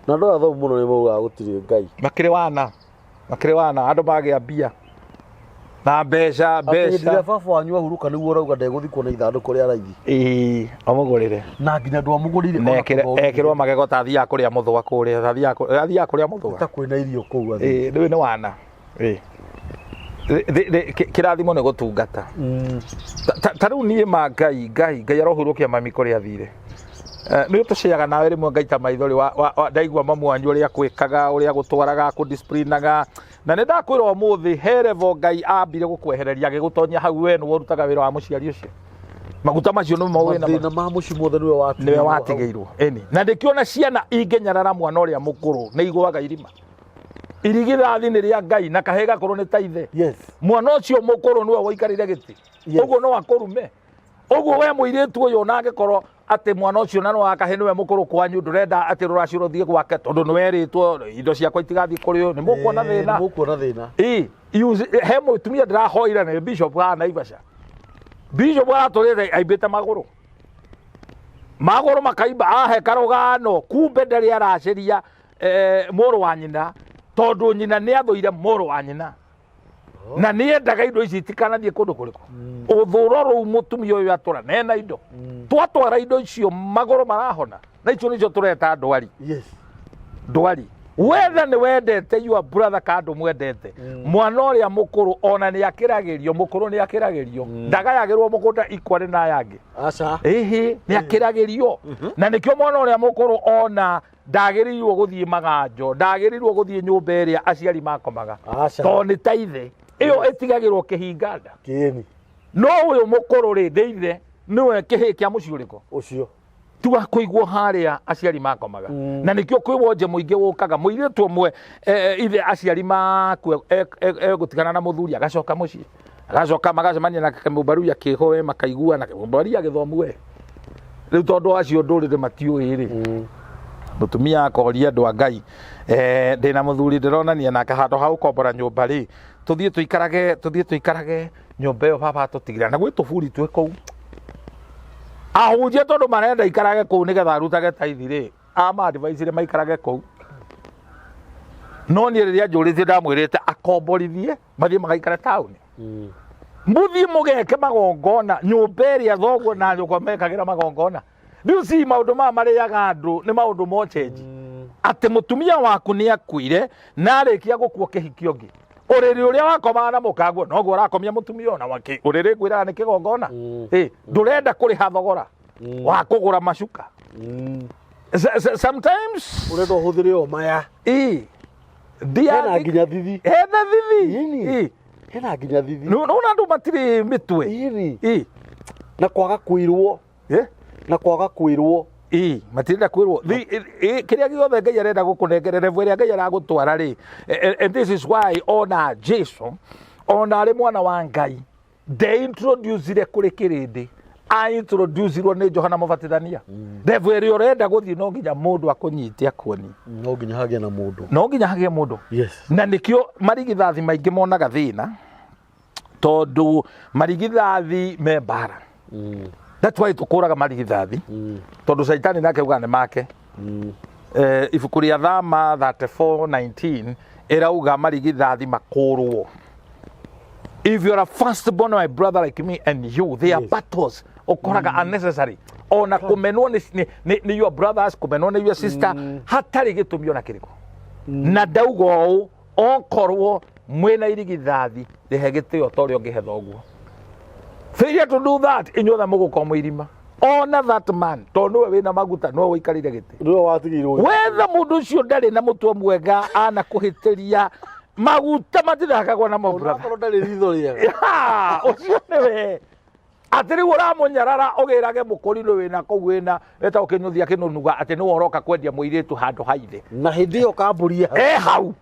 Na andũ aya athomu mũno nĩ maugaga gũtirĩ Ngai. Makĩrĩ wana. Makĩrĩ wana andũ magĩa mbia. Na mbeca. Atĩ hĩndĩ Mbeca. ĩrĩa baba wanyu ahurũka nĩguo ũrauga ndegũthikwo na ithandũkũ rĩa raithi. Ĩĩ, amũgũrĩre. Na nginya ndwamũgũrĩire Na ona kũthomithia. ekĩrwo magego ta athiaga kũrĩa mũthũa kũrĩa, ta athiaga kũrĩa mũthũa. Ta kwĩna irio kũu athiĩ. Ĩĩ, rĩu nĩ wana. Ĩĩ. Kĩrathimo nĩ gũtungata. Ta rĩu niĩ ma Ngai, Ngai, Ngai arohurũkia mami kũrĩa athire. Nĩ tũciaga nawe rĩmwe ngaita maithori ndaigua mamu wanyu ũrĩa akwĩkaga, ũrĩa agũtwaraga, akũdisciplinaga. Na nĩ ndakwĩra ũmũthĩ he level Ngai ambire gũkwehereria agĩgũtonyia hau we nĩwe ũrutaga wĩra wa mũciari ũcio. Maguta macio nĩmo wĩna Mathĩna ma mũciĩ mothe nĩwe watigĩirwo. Nĩwe watigĩirwo. Ĩni. Na ndĩkĩona ciana ingĩnyarara mwana ũrĩa mũkũrũ nĩ igũaga irima. Irigithathi nĩ rĩa Ngai na kahĩĩ gakũrũ nĩ ta ithe. Mwana ũcio mũkũrũ nĩwe waikarĩire gĩtĩ. Ũguo no akũrume. Ũguo we mũirĩtu ũyũ ona angĩkorwo atĩ mwana ũcio na nĩ wa kahĩĩ nĩwe mũkũrũ kwanyu, ndũrenda atĩ rũracio rũthiĩ gwake tondũ nĩ werĩtwo indo ciakwa itigathiĩ kũrĩ ũyũ, nĩ mũkuona thĩna. Nĩ mũkuona thĩna. Ĩĩ, he mũtumia ndĩrahoire nĩ bishop haha Naivasha. Bishop aratũrĩte aimbĩte magũrũ. Magũrũ makaimba, ahe karũgano, kumbe ndarĩ aracĩria mũrũ wa nyina, tondũ nyina nĩ athũire mũrũ wa nyina. Na nĩ endaga indo ici itikanathiĩ kũndũ kũrĩkũ. Ũthũro rũu mũtumia ũyũ atũra nena indo. Twatwara indo icio magũrũ marahona. Na icio nĩcio tũreta ndwari. Ndwari. Wetha nĩ wendete your brother ka ndũmwendete. Mwana ũrĩa mũkũrũ ona nĩ akĩragĩrio, mũkũrũ nĩ akĩragĩrio. Ndagayagĩrwo mũgũnda ikwarĩ na aya angĩ. Aca. Ĩhĩ, nĩ akĩragĩrio. Na nĩkĩo mwana ũrĩa mũkũrũ ona ndagĩrĩirwo gũthiĩ maganjo, ndagĩrĩirwo gũthiĩ nyũmba ĩrĩa aciari makomaga. Aca. Tondũ nĩ ta ithe. Ĩyo ĩtigagĩrwo kĩhinga nda. Kĩni. No ũyũ mũkũrũ rĩ, nĩ ithe, nĩwe kĩhĩĩ kĩa mũciĩ ũrĩkũ? Ũcio. Ti wa kũigwo harĩa aciari makomaga. Na nĩkĩo kwĩ wonje mũingĩ wũkaga. Mũirĩtu ũmwe, ithe aciari makua, egũtigana na mũthuri agacoka mũciĩ. Agacoka magacemania na kĩmũmbaruia kĩho we makaiguana, kĩmũmbaruia gĩthomu we. Rĩu tondũ acio ndũrĩrĩ matiũĩ rĩ, mũtumia akoria andũ a Ngai, ndĩna mũthuri ndĩronania nake handũ ha gũkombora nyũmba rĩ, tũthiĩ tũikarage nyũmba ĩyo baba atũtigĩra, na gwĩ tũburi twĩ kũu. Ahunjia tondũ marenda ikarage kũu nĩgetha arutage taithi rĩ, ama advice maikarage kũu. No niĩ rĩrĩa njũrĩtie ndamwĩrĩte akomborithie mathiĩ magaikare taũni. Mũthiĩ mũgeke magongona nyũmba ĩrĩa thoguo na nyũkwa mekagĩra magongona. Rĩu si maũndũ maya marĩaga andũ nĩ maũndũ mocenji. Atĩ mũtumia waku nĩ akuire na arĩkia gũkua kĩhikio ũngĩ. Ũrĩrĩ ũrĩa wakomaga na mũkaguo noguo ũrakomia mũtumia ona wake. Ũrĩrĩ ngwĩraga nĩ kĩgongona. Ndũrenda kũrĩha thogora wa kũgũra macuka. Sometimes Ũrenda ũhũthĩre o maya. Hena nginya thithi. Hena thithi. Hena nginya thithi. Nĩ ũrona andũ matirĩ mĩtwe. Na kwaga kwĩrwo. Na kwaga kwĩrwo. Matirenda kwĩrwo. Kĩrĩa gĩothe Ngai arenda gũkũnengera, level ĩrĩa Ngai aragũtwara rĩ, and this is why ona Jesu, ona arĩ mwana wa Ngai, ndeintroducire kũrĩ kĩrĩndĩ, aintroducirwo nĩ Johana Mũbatithania. Level ĩrĩa ũrenda gũthiĩ no nginya mũndũ akũnyite akuonie. No nginya hagĩe na mũndũ. No nginya hagĩe mũndũ. Na nĩkĩo marigithathi maingĩ monaga thĩna, tondũ marigithathi me mbara. That's why tũkũraga marigithathi, tondũ Caitani nake augaga nĩ make. Ibuku rĩa Thama 34:19 ĩrauga marigithathi makũrwo. If you are a firstborn, my brother like me and you, they are battles ũkoraga unnecessary. Ona kũmenwo nĩ your brothers, kũmenwo nĩ your sister, hatarĩ gĩtũmi ona kĩrĩkũ. Na ndauga ũũ, okorwo mwĩna irigithathi, rĩhe gĩtĩo ta ũrĩa ũngĩhe thoguo. Failure to do that, inyuothe mũgũkorwo mwĩ irima. Ona that man, tondũ nĩwe wĩna maguta, nĩwe ũikarĩire gĩtĩ. Nĩwe watigĩirwo. Wetha mũndũ ũcio ndarĩ na mũtwe mwega, anakũhĩtĩria, maguta matithakagwo namo, brother. Onakorwo ndarĩ ritho rĩega. Ya, ũcio nĩwe. Atĩ rĩu ũramũnyarara ũgĩrage mũkũrinũ wĩna kũu wĩna wetagwo kĩnyũthia kĩnũnuga atĩ nĩwe ũroka kwendia mũirĩtu handũ ha ithe. Na hĩndĩ ĩyo kambũri ĩ hau. Ĩ hau.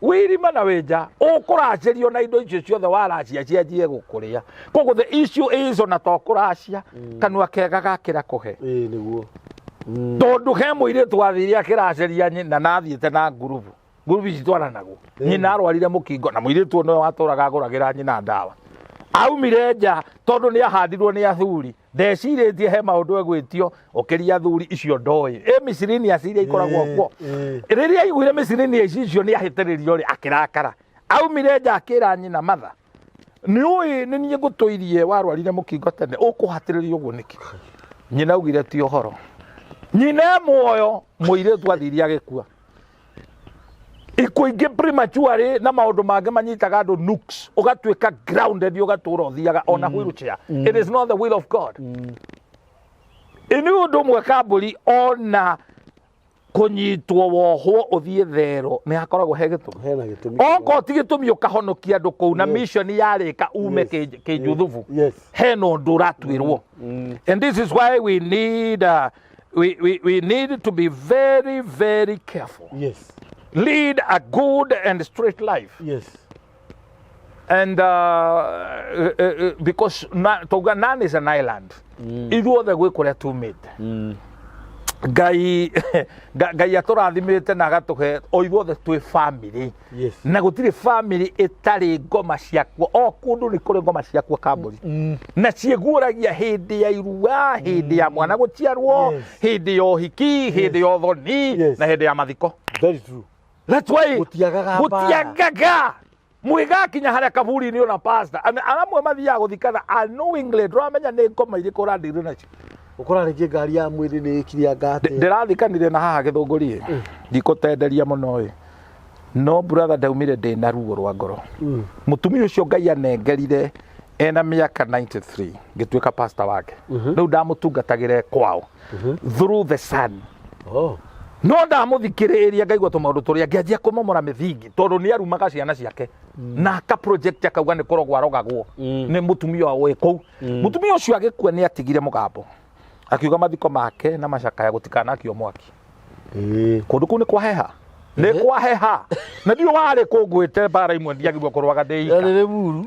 Wĩrima na wĩnja, ũkũracĩrio na indo icio ciothe waracia cianjie gũkũrĩa. Koguo the issue is ona to kũracia, kanua kega gakĩra kũhe. Ĩĩ nĩguo. Tondũ he mũirĩtu wathire akĩracĩria nyina na athiĩte na ngurubu. Ngurubu ici twaranagwo. Nyina arwarire mũkingo na mũirĩtu ũyũ nĩwe watũraga agũragĩra nyina ndawa. Aumire nja tondũ nĩ ahandirwo nĩ athuri. Ndecirĩtie he maũndũ egwĩtio ũkĩria athuri icio ndoĩ. Ĩ micirini aciria ikoragwo kuo. Rĩrĩa aiguire micirini ici icio nĩ ahĩtĩrĩrio rĩ, akĩrakara. Aumire nja akĩra nyina matha. Nĩ ũĩ nĩ niĩ ngũtũirie warwarire mũkingo tene, ũkũhatĩrĩria ũguo nĩkĩ? Nyina augire ti ũhoro. Nyina e muoyo, mũirĩtu athire agĩkua. Ikuũ ingĩ prematurely na maũndũ mangĩ manyitaga andũ nooks, ũgatuĩka grounded, ũgatũra ũthiaga ona wheelchair. It is not the will of God. Ĩ nĩ ũndũ ũmwe kambũri ona kũnyitwo wohwo ũthiĩ thero nĩ hakoragwo he gĩtũmi. Hena gĩtũmi. Okorwo ti gĩtũmi ũkahonokia andũ kũu na Yes. mission yarĩka ume Yes. kĩnjuthubu. Yes. Hena ũndũ ũratuĩrwo. And this is why we need to be very, very careful. Lead a good and straight life. And because tauga none is an island. Ithuothe gwĩ kũrĩa tumĩte. Ngai Ngai atũrathimĩte na agatũhe o ithuothe twĩ family. Na gũtirĩ family ĩtarĩ ngoma ciakuo. O kũndũ nĩ kũrĩ ngoma ciakuo kambũri. Na ciĩguũragia hĩndĩ ya irua, hĩndĩ ya mwana gũciarwo, hĩndĩ ya ũhiki, hĩndĩ ya ũthoni, na hĩndĩ ya mathiko. Very true. That's why Gũtiagaga mbara. Gũtiagaga. Mwĩgakinya harĩa kaburi-inĩ ona pastor. Aramwe mathiaga gũthikana unknowingly, ndũramenya nĩ ngoma irĩkũ ũrandirwo nacio. Ũkora rĩngĩ ngari ya mwĩrĩ nĩ ĩkire anga atĩa. Ndĩrathikanire na haha Gĩthũngũri ĩ. Ndikũtenderia mũno ĩ. No brother ndaumire ndĩ na ruo rwa ngoro. Mũtumia ũcio Ngai anengerire ena mĩaka 93 ngĩtuĩka pastor wake. Rĩu ndamũtungatagĩra kwao through the son. No ndamũthikĩrĩria ngaigua tũmaũndũ tũrĩa ngĩanjia kũmomora mĩthingi tondũ nĩ arumaga ciana ciake. Na aka project akauga nĩ kũrogwo arogagwo nĩ mũtumia wa wĩ kũu. Mũtumia ũcio agĩkua nĩ atigire mũgambo. Akiuga mathiko make na macakaya gũtikanakio mwaki. Kũndũ kũu nĩ kwaheha. Nĩ kwaheha. Na ndiũ warĩ kũngwĩte mbara imwe ndiagirwo kũrwaga ndĩ ika. Nĩ rĩmuru.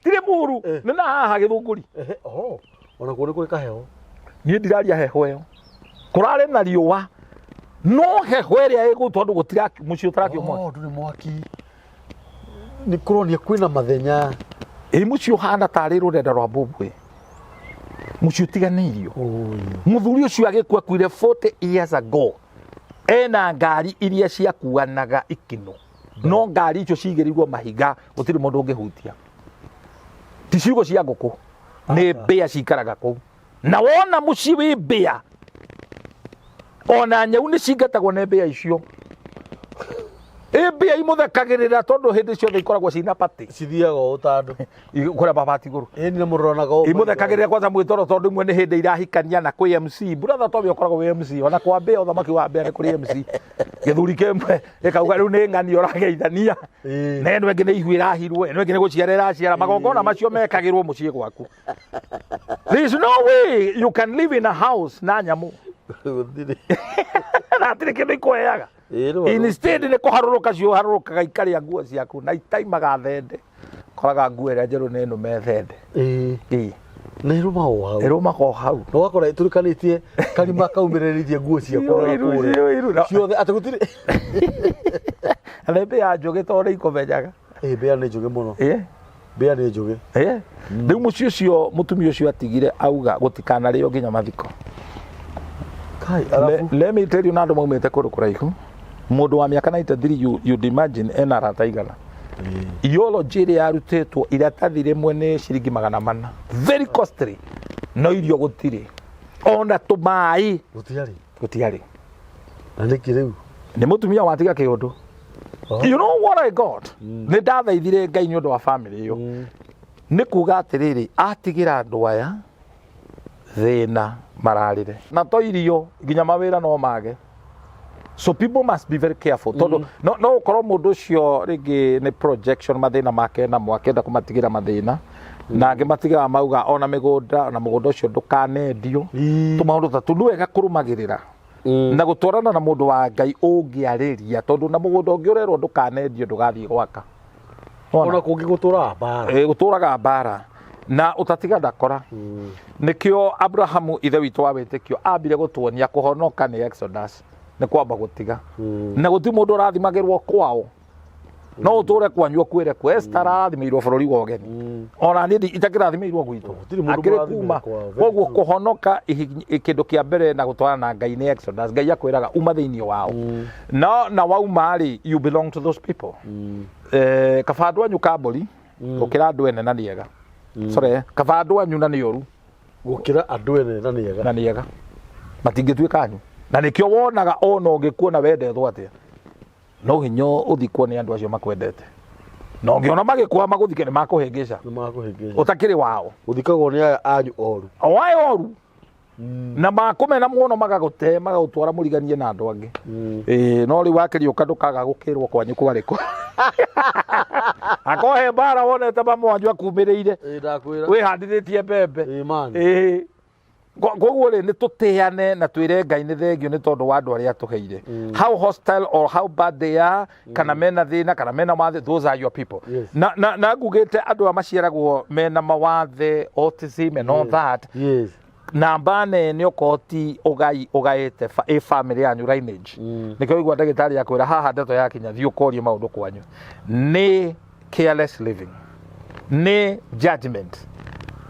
Ti rĩmuru. Nĩ na haha Gĩthũngũri. Ona kuo nĩ kũrĩ kaheho. Niĩ ndiraria heho ĩyo. Kũrarĩ na riũa. No heho ĩrĩa ĩgũ tondũ gũtira mũciĩ ũtarakio mwaki. Oh, ndũrĩ mwaki. Nĩ kũronia kwĩna mathenya. Ĩ mũciĩ ũhana tarĩ rũrenda rwa mbũmbũĩ. Mũciĩ ũtiganĩirio. Mũthuri ũcio agĩkua akuire 40 years ago. Ena ngari iria ciakuanaga ikino. No ngari icio cigĩrĩirwo mahiga gũtirĩ mũndũ ũngĩhutia. Ti ciugo cia ngũkũ. Nĩ mbĩa cikaraga kũu. Na wona mũciĩ wĩ mbĩa, ona nyau nĩ cingatagwo nĩ mbĩa icio. Ĩ mbĩa imũthekagĩrĩra tondũ hĩndĩ ciothe ikoragwo ciĩna party. Cithiaga o ũtandũ. Kũrĩa mabati igũrũ. Ĩ nĩ mũronaga o. Imũthekagĩrĩra kwanza mwĩtoro tondũ imwe nĩ hĩndĩ irahikania na kwĩ MC. Brother towe ũkoragwo wĩ MC. Ona kwa mbĩa ũthamaki wa mbĩa nĩ kũrĩ MC. Gĩthuri kĩmwe gĩkauga rĩu nĩ ng'ani ũrageithania. Na ĩno ĩngĩ nĩ ihu ĩrahirwo, ĩno ĩngĩ nĩ gũciara ĩraciara. Magongona macio mekagĩrwo mũciĩ gwaku. There is no way you can live in a house na nyamũ. Gũtirĩ. Na hatirĩ kĩndũ ikũheaga. Ĩ, rĩu Instead nĩ kũharũrũka ciũharũrũkaga ikarĩa nguo ciaku na itaimaga thende. Koraga nguo ĩrĩa njerũ nĩ nũme thende. Ĩ. Na ĩrũmaga o hau. Ĩrũmaga o hau. Na ũgakora ĩtũrĩkanĩtie karima kaumĩrĩrĩtie nguo ciaku na Iru, kũrĩa. iru, iru, na- Ciothe atĩ gũtirĩ. Na mbĩa njũgĩ tondũ nĩ ikũmenyaga. Ĩ, mbĩa nĩ njũgĩ mũno. Mbĩa nĩ njũgĩ. Rĩu mũciĩ ũcio mũtumia ũcio atigire auga gũtikanarĩo nginya mathiko. Kai, arabu. Let me tell you na andũ maumĩte kũndũ kũraihu. Mũndũ wa mĩaka 93 you'd imagine ena arata aigana. Eulogy ĩrĩa yarutĩtwo iratathi rĩmwe nĩ ciringi magana mana. Very costly. No irio gũtirĩ. Ona tũmaĩ. Gũtiarĩ. Gũtiarĩ. Na nĩkĩ rĩu? Nĩ mũtumia watiga kĩũndũ. You know what I got? Nĩ ndathaithire Ngai nĩ ũndũ wa family ĩyo. Nĩ kuga atĩrĩrĩ, atigĩra andũ aya thĩna mararĩre. Na to irio nginya mawĩra no mage. So people must be very careful. Tondũ no ũkorwo mũndũ ũcio rĩngĩ nĩ projection mathĩna make namo akĩenda kũmatigĩra mathĩna. Na angĩ matigaga mauga ona mĩgũnda, ona mũgũnda ũcio ndũkanendio. Tũmaũndũ ta tũu nĩ wega kũrũmagĩrĩra. Na gũtwarana na mũndũ wa Ngai ũngĩarĩria, tondũ na mũgũnda ũngĩ ũrerwo ndũkanendio ndũgathiĩ gwaka. Ona kũngĩ gũtũraga mbara. Gũtũraga mbara. Na ũtatiga ndakora. Nĩkĩo Abrahamu ithe witũ wa wĩtĩkio ambire gũtuonia kũhonoka nĩ Exodus, nĩ kwamba gũtiga. Na gũtirĩ mũndũ ũrathimagĩrwo kwao. No ũtũre kwanyu ũkuĩre kuo. Esther arathimĩirwo bũrũri wa ũgeni, ona niĩ itakĩrathimĩirwo gwitũ. Gũtirĩ mũndũ Akĩrĩ mũrathime kuma kwao. Very koguo true. kũhonoka kĩndũ kĩa mbere na gũtwarana na Ngai nĩ Exodus. Ngai akwĩraga uma thĩinĩ wao, no na wauma rĩ, you belong to those people. Kaba andũ anyu kambũri gũkĩra andũ ene na nĩ ega. Sorry, kaba andũ anyu na nĩ oru. Gũkĩra andũ ene na nĩ ega. Na nĩ ega, matingĩtuĩka anyu, na nĩkĩo wonaga ona ũngĩkuona wendetwo atĩa, no hinya ũthikwo nĩ andũ acio makwendete, na ũngĩona magĩkua magũthike nĩ makũhĩngĩca. Nĩ makũhĩngĩca. Ũtakĩrĩ wao. Gũthikagwo nĩ aya anyu oru. O aya oru na makũmena mũno, magagũte magagũtwara mũriganie na andũ angĩ. Ĩĩ, no rĩu wakĩriũka ndũkaga gũkĩrwo kwanyu kwarĩ kũ akohe mbara wonete mama wanyu akumĩrĩire. Ĩĩ, ndakwĩra. Wĩhandithĩtie mbembe. Ĩĩ man. Ĩĩ. Koguo rĩ, nĩ tũtĩane na twĩre Ngai nĩ thengio nĩ tondũ wa andũ arĩa atũheire. How hostile or how bad they are, kana mena thĩna kana mena wathe, those are your people. Na ngugĩte andũ aya maciaragwo mena mawathe, autism and all that, namba nene okorwo ti ũgai ũgaĩte ĩ family yanyu lineage. Nĩkĩo igua ndagĩtarĩ akwĩra haha ndeto yakinya, thiĩ ũkorie maũndũ kwanyu. Nĩ careless living, nĩ judgment.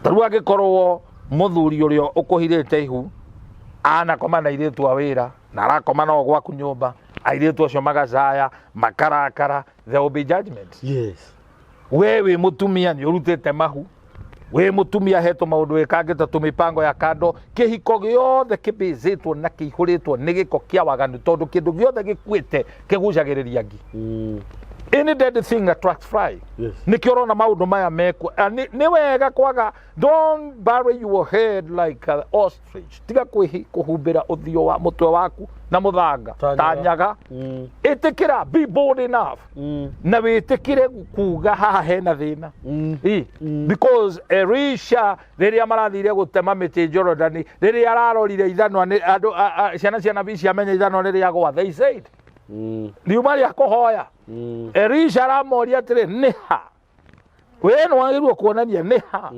Ta rĩu angĩkorwo mũthuri ũrĩa ũkũhirĩte ihu anakoma na airĩtu a wĩra na arakoma nao gwaku nyũmba, airĩtu acio magacaya makarakara, there will be judgment. We wĩ mũtumia nĩ ũrutĩte mahu, wĩ mũtumia hetwo maũndũ wĩkangĩte tũmĩpango ya kando, kĩhiko gĩothe kĩbĩzĩtwo na kĩihũrĩtwo nĩ gĩko kĩa waganu, tondũ kĩndũ gĩothe gĩkuĩte kĩgucagĩrĩria ngi. Any dead thing attracts fly. Nĩkĩo ũrona maũndũ maya mekuo. Ah, nĩ wega kwaga, don't bury your head like an ostrich. Tiga kũhumbĩra ũthiũ wa mũtwe waku na mũthanga. Ta ta nyaga. Nyaga. Ĩtĩkĩra, be bold enough na wĩtĩkĩre kuga haha hena thĩna. Ĩ, because Elisha rĩrĩa marathire gũtema mĩtĩ Jorodani, rĩrĩa ararorire ithanwa nĩ andũ ciana cia nabii ciamenya ithanwa nĩ rĩagwa, they said riuma rĩa kũhoya. Elisha aramoria atĩrĩ, nĩ ha we nĩ wagĩrĩirwo kuonania nĩ ha?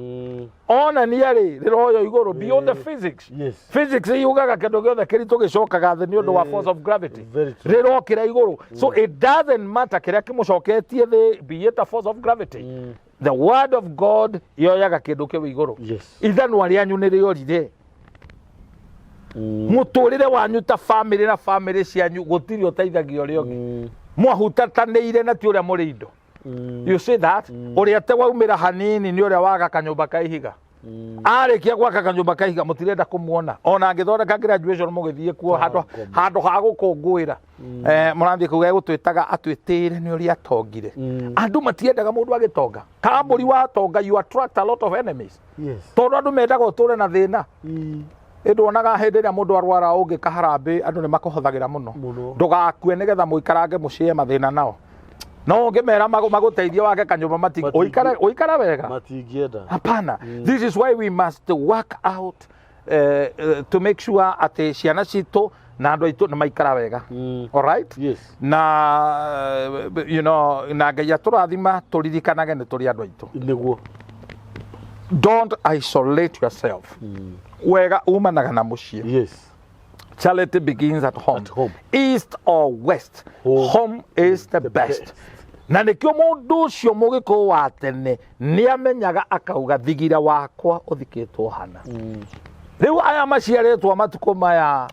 Onania rĩ, rĩroyo igũrũ beyond the physics. Physics yugaga kĩndũ gĩothe kĩritũ gĩcokaga thĩ nĩ ũndũ wa force of gravity. Very true. Rĩrokĩra igũrũ, so it doesn't matter kĩrĩa kĩmũcoketie thĩ, be it a force of gravity. The word of God yoyaga kĩndũ kĩu igũrũ. Ithanwa rĩanyu nĩ rĩorire. Mũtũrĩre wanyu ta family na family cianyu gũtirĩ ũteithagia ũrĩa ũngĩ. Mwahutatanĩire na ti ũrĩa mũrĩ indo. You see that ũrĩa te waumĩra hanini nĩ ũrĩa waga kanyũmba ka ihiga. Arĩkia gwaka kanyũmba ka ihiga, mũtirenda kũmuona ona angĩthondeka graduation, mũgĩthiĩ kuo handũ handũ ha gũkũngũĩra. Mũrathiĩ kuga egũtwĩtaga atwĩtĩire nĩ ũrĩa atongire. Andũ matiendaga mũndũ agĩtonga. Kambũri watonga, you attract a lot of enemies, tondũ andũ mendaga ũtũre na thĩna. Ĩndĩ wonaga hĩndĩ ĩrĩa mũndũ arwara ũngĩka harambĩ, andũ nĩ makũhothagĩra mũno. Mũno. Ndũgakue nĩgetha mũikarange mũcĩe mathĩna nao. No ũngĩmera magũteithie wake kanyũmba mati ũikare ũikare wega. Matingĩenda. Hapana. This is why we must work out to make sure atĩ ciana citũ na andũ aitũ nĩ maikara wega. All right? Yes. Na na Ngai atũrathima, tũririkanage nĩ tũrĩ andũ aitũ. Nĩguo. Don't isolate yourself. Wega umanaga na mũciĩ. Charity begins at home. At home. East or west, Home home is the best. Best. Na nĩkĩo mũndũ ũcio mũgĩkũyũ wa tene nĩ amenyaga akauga thigira wakwa ũthikĩtwo hana. Rĩu aya maciarĩtwo matukũ maya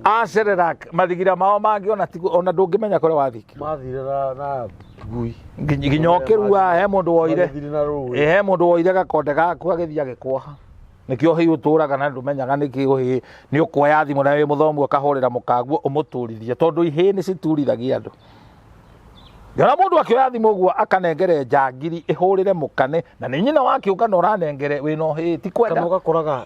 acerera mathigira mao mangĩ ona ona ndũngĩmenya kũrĩa wathikirwo. Mathire na ngui. Nginya ũkĩrua he mũndũ woire. Magĩthire na rũĩ. Ĩ, he mũndũ woire gakonde gaku agĩthiĩ agĩkuoha. Nĩkĩo ũhĩ ũtũraga na ndũmenyaga nĩkĩ ũhĩ nĩ ũkuoya thimũ na wĩ mũthomu ũkahũrĩra mũkaguo ũmũturithie, tondũ ihĩ nĩ citurithagia andũ. Ngĩona mũndũ akĩoya thimũ ũguo akanengere njangiri ĩhũrĩre mũkane na nĩ nyina wa kĩũngano ũranengere wĩna ũhĩ ti kwenda. Kana ũgakoraga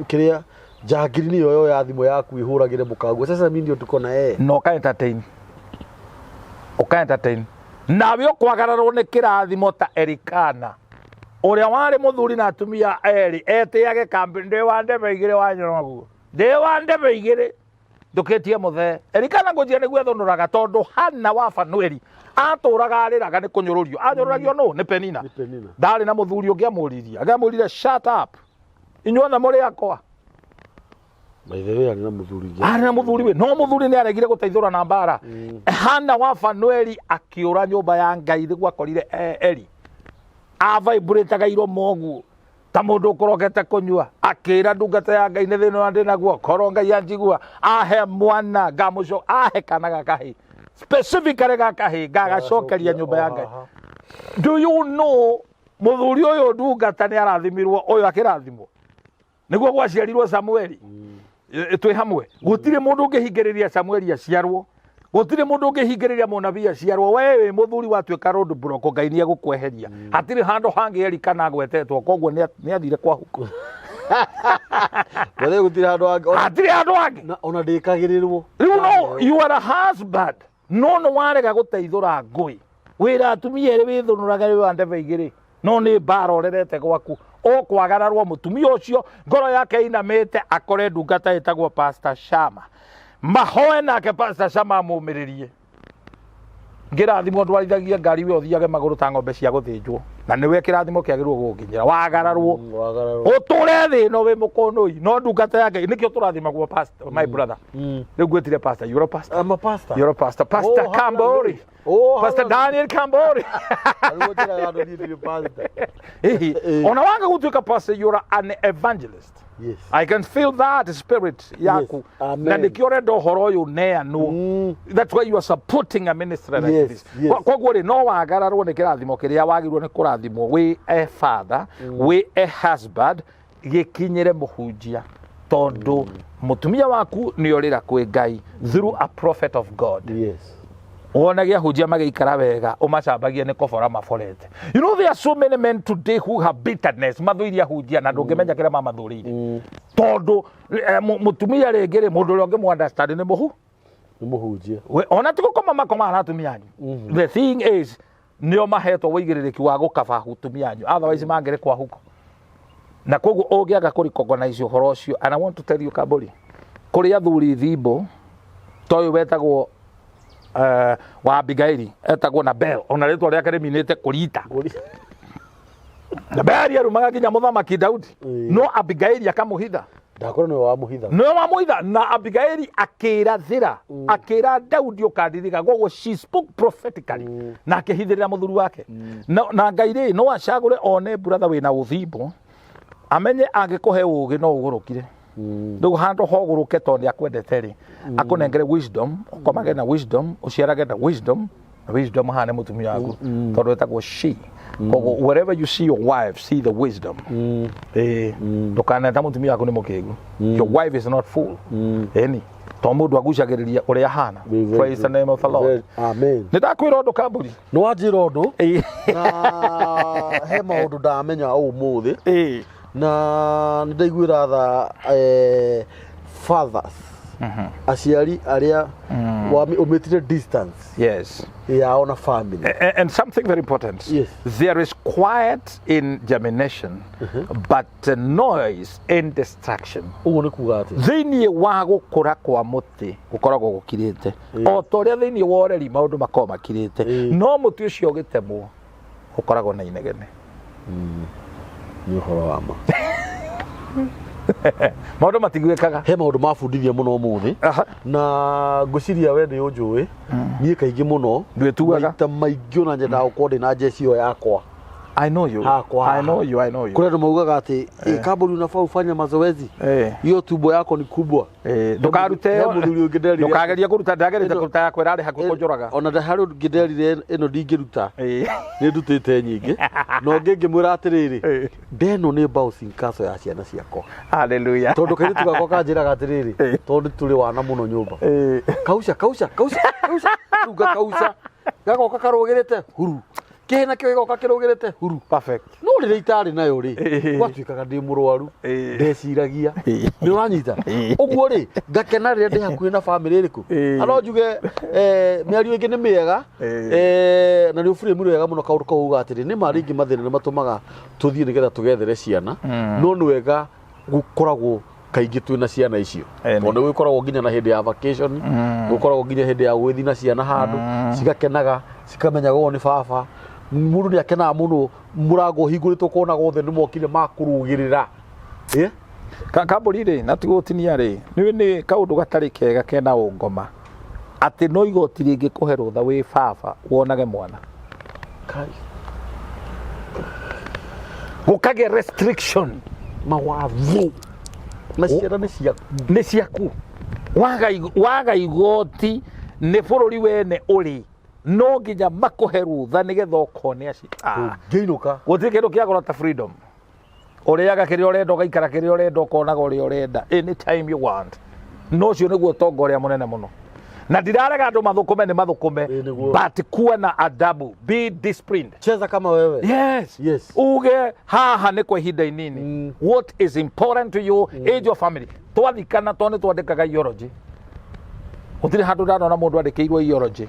kĩrĩa njangiri nĩyo yoya thimũ yaku ĩhũragĩre mũkaguo. Sasa mimi ndio tuko na yeye. Na ũka entertain, ũka entertain nawe ũkwagararwo nĩ kĩrathimo ta Elikana ũrĩa warĩ mũthuri na atumia erĩ etĩage kambĩ ndĩ wa ndebe igĩrĩ wa nyoroguo ndĩ wa ndebe igĩrĩ ndũkĩtie mũthee. Elikana ngũnjia nĩguo ethũnũraga, tondũ Hana wa Fanueli atũraga arĩraga nĩ kũnyũrũrio anyũrũragio nũ? Nĩ Penina. Nĩ Penina. Ndarĩ na mũthuri ũngĩ amũririe, angĩamwĩrire shut up, inyuothe mũrĩ akwa. By the way, arĩ na mũthuri ũngĩ. Arĩ na mũthuri we, no mũthuri nĩ aregire gũteithũra na mbara. Hana wa Fanueli akĩũra nyũmba ya Ngai nĩguo akorire Eli avaiburĩtaga iromo ũguo ta mũndũ ũkorokete kũnyua, akĩra ndungata ya Ngai, nĩ thĩna ũrĩa ndĩ naguo, korwo Ngai anjigua ahe mwana ngamũco, ahe kana ga kahĩĩ, specifically ga kahĩĩ, ngagacokeria nyũmba ya Ngai. Do you know mũthuri ũyũ ndungata nĩ arathimirwo, ũyũ akĩrathimwo nĩguo gwaciarirwo Samueli. Twĩ hamwe, gũtirĩ mũndũ ũngĩhingĩrĩria Samueli aciarwo, gũtirĩ mũndũ ũngĩhingĩrĩria mũnabii aciarwo. We wĩ mũthuri watuĩka road block, Ngai nĩ egũkweheria. Hatirĩ handũ hangĩ Eli kana agwetetwo, koguo nĩ athire kwa huko. By the way, gũtirĩ handũ hangĩ. Hatirĩ handũ hangĩ. Ona ndĩkagĩrĩrwo. Rĩu no you are a husband, no nĩ warega gũteithũra ngũĩ, wĩra atumia erĩ wĩthũnũraga wĩ wa ndebe igĩrĩ, no nĩ mbara ũrerete gwaku, ũkwagararwo. Mũtumia ũcio ngoro yake ĩinamĩte akore ndungata ĩtagwo Pastor Shama, mahoe nake Pastor Shama amũmĩrĩrie. Ngĩrathimwo ndwarithagie ngari, we ũthiage magũrũ ta ng'ombe cia gũthĩnjwo, na nĩwe kĩrathimo kĩagĩrĩirwo gũgũkinyĩra. Wagararwo. Wagararwo. Ũtũre thĩ ĩno wĩ mũkũnũi, no ndungata ya Ngai nĩkĩo tũrathimagwo. Pastor, my brother, rĩu ngwĩtire pastor, you're a pastor. I'm a pastor. You're a pastor, Pastor Oh, Kambori. Oh, Pastor Daniel Kambori. Arĩguo njĩraga andũ niĩ ndirĩ pastor. Hihi ona wanga gũtuĩka pastor, you're an evangelist. Yes. I can feel that spirit yaku. Amen. Na nĩkĩo ũrenda ũhoro ũyũ ũneanwo. That's why you are supporting a ministry like this. Koguo rĩ, no wagararwo nĩ kĩrathimo kĩrĩa wagĩrĩirwo nĩ kũrathimwo wĩ a father, wĩ a husband, gĩkinyĩre mũhunjia, tondũ mũtumia waku nĩ orĩra kwĩ Ngai through a prophet of God. Wonage ahunjia magĩikara wega, ũmacambagie nĩ kũbora maborete. You know there are so many men today who have bitterness, mathũire ahunjia, na ndũngĩmenya kĩrĩa mamathũrĩire, tondũ mũtumia rĩngĩ rĩ, mũndũ ũrĩa ũngĩmũ understand nĩ mũhu Nĩ mũhunjia. Ona ti gũkoma makomaga na atumia anyu. The thing is, nĩo mahetwo wĩigĩrĩrĩki wa gũkaba atumia anyu, otherwise mangĩrĩ kwa huko. Na koguo ũngĩaga kũ recognize ũhoro ũcio, and I want to tell you, Kambũri, kũrĩ athuri thimbo ta ũyũ wetagwo wa Abigaili, etagwo Nabel, ona rĩtwa rĩake rĩminĩte kũrita. Nabeli arumaga nginya mũthamaki Daudi, no Abigaili akamũhitha. Ndakorwo nĩwe wamũhitha. Nĩwe wamũhitha, na Abigaili akĩrathĩra, akĩra Daudi ũkandirika. Koguo she spoke prophetically na akĩhithĩrĩra mũthuri wake. Na Ngai rĩ, no acagũre one brother wĩna ũthimbo, amenye angĩkũhe ũgĩ no ũgũrũkire. Rĩu handũ hogũrũke, tondũ nĩ akwendete rĩ, akũnengere wisdom, ũkomage na wisdom, ũciarage na wisdom, na wisdom haha nĩ mũtumia waku, tondũ ĩtagwo she. Koguo wherever you see your wife, see the wisdom. Ndũkaneta mũtumia waku nĩ mũkĩgu. Your wife is not fool. Ĩni to mũndũ agucagĩrĩria ũrĩa ahana. Very Praise the good. name of the Lord. Amen. Nĩ ndakwĩra ũndũ, Kambũri. Nĩ wanjĩra ũndũ, na he maũndũ ndamenya ũmũthĩ, na nĩ ndaiguĩra tha fathers, aciari arĩa ũmĩtire distance yao na family. And something very important. There is quiet in germination, but noise in destruction. Ũguo nĩ kuga atĩ Thĩinĩ wa gũkũra kwa mũtĩ gũkoragwo gũkirĩte, o ta ũrĩa thĩinĩ wa ũreri maũndũ makoragwo makirĩte, no mũtĩ ũcio ũgĩtemwo ũkoragwo na inegene. Nĩ ũhoro wa ma. Maũndũ matiguĩkaga. He maũndũ mabundithia mũno ũmũthĩ. Na ngwĩciria we nĩ ũnjũĩ, niĩ kaingĩ mũno Ndwĩtuaga. maita maingĩ ona nyendaga gũkorwo ndĩ na njeci ĩyo yakwa. I know you. Hakwa. I know you, I know you. Kũrĩ andũ maugaga atĩ, "Kambuni, unafaa ufanye mazoezi, hiyo tumbo yako ni kubwa." Ndũkarute. He mũthuri ũngĩ nderire Ndũkagerie kũruta, ndagerete Ĩno- kũruta yakwa ĩrarĩ hakuhĩ kũnjũraga. Ona harĩ ũngĩ nderire ĩno ndingĩruta, nĩ ndutĩte nyingĩ, na ũngĩ ngĩmwĩra atĩrĩrĩ, ndeno nĩ bouncing castle ya ciana ciakwa. Hallelujah. Tondũ kairĩtu gakwa kanjĩraga atĩrĩrĩ, tondũ tũrĩ wana mũno nyũmba, "Kauca, kauca, kauca, kauca." Rĩu ngakauca, gagoka karũgĩrĩte huru, kĩhĩ nakĩo gĩgoka kĩrũgĩrĩte huru. Perfect. No rĩrĩa itarĩ nayo rĩ, gwatuĩkaga ndĩ mũrwaru, ndeciragia nĩ ũranyita ũguo rĩ, ngakena rĩrĩa ndĩ hakuhĩ na bamĩrĩ ĩrĩkũ. Na no njuge mĩario ĩngĩ nĩ mĩega, na nĩ ũburĩmire wega mũno kaũndũ kau uga atĩrĩ, nĩ ma rĩngĩ mathĩna nĩ matũmaga tũthiĩ nĩgetha tũgethere ciana, no nĩ wega gũkoragwo kaingĩ twĩna ciana icio, tondũ nĩ gũkoragwo nginya na hĩndĩ ya vacation, gũkoragwo nginya hĩndĩ ya gũgĩthiĩ na ciana handũ, cigakenaga, cikamenyaga ũyũ nĩ baba. Mũndũ nĩ akenaga mũno mũrango ũhingũrĩtwo, kona gothe nĩ mokire makũrũgĩrĩra. Kambũri rĩ na tigũtinia rĩ, nĩ nĩ kaũndũ gatarĩ kega kena ũngoma atĩ no igoti rĩngĩkũhe rũtha wĩ baba wonage mwana. Kai. Gũkagĩa restriction, mawatho. Na ciana nĩ ciaku. Nĩ ciaku. Waga igoti nĩ bũrũri wene ũrĩ no nginya makũhe rũtha nĩgetha ũkone aci. Ah. Ũngĩinũka. Gũtirĩ kĩndũ kĩa goro ta freedom. Ũrĩaga kĩrĩa ũrenda, ũgaikara kĩrĩa ũrenda, ũkonaga ũrĩa ũrenda anytime you want. No ũcio nĩguo ũtonga ũrĩa mũnene mũno, na ndirarega andũ mathũkũme, nĩ mathũkũme. Ĩĩ, nĩguo. But kuwa na adabu, be disciplined. Cheza kama wewe. Yes. Uge haha nĩ kwa ihinda inini. What is important to you is your family. Twathikana to nĩ twandĩkaga eulogy, gũtirĩ handũ ndanona mũndũ andĩkĩirwo eulogy.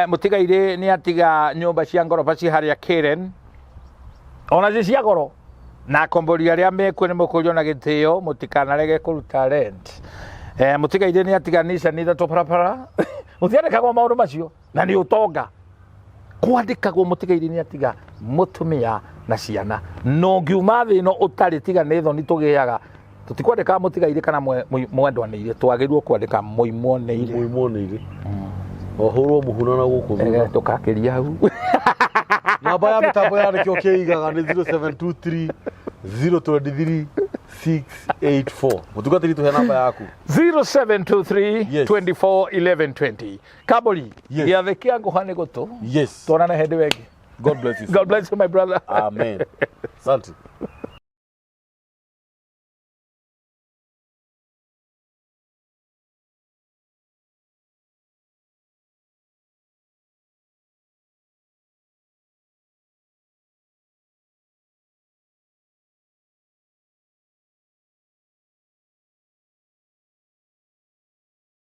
Mũtigairĩ nĩ atiga nyũmba cia ngoroba ci harĩa Karen, ona ci cia goro, na akombori arĩa mekuo nĩ mũkũrio na gĩtĩo mũtikanarege kũruta rent. Mũtigairĩ nĩ atiga Nissan ithatũ barabara. Mũtiandĩkagwo maũndũ macio na nĩ ũtonga. Kwandĩkagwo mũtigairĩ nĩ atiga mũtumia na ciana, no ngiuma thĩ ĩno ũtarĩ tiga nĩ thoni tũgĩaga. Tũtikwandĩka mũtigairĩ kana mwendwa nĩ irĩ, twagĩrĩirwo kwandĩka mũimwo nĩ irĩ. Mũimwo nĩ irĩ. Ohũrwo mũhuna na gũkũ thutha. Ndũkakĩria hau. Namba ya mĩtambo ya nĩkĩo kĩigaga nĩ 0723 023 684. Mũtungatĩri, tũhe namba yaku. 0723 24 11 20. Kabori. Gĩathĩ kĩa ngũha nĩ gũtũ. Tuonane hĩndĩ wengĩ. God bless you. God bless you, my brother. Amen. Asante.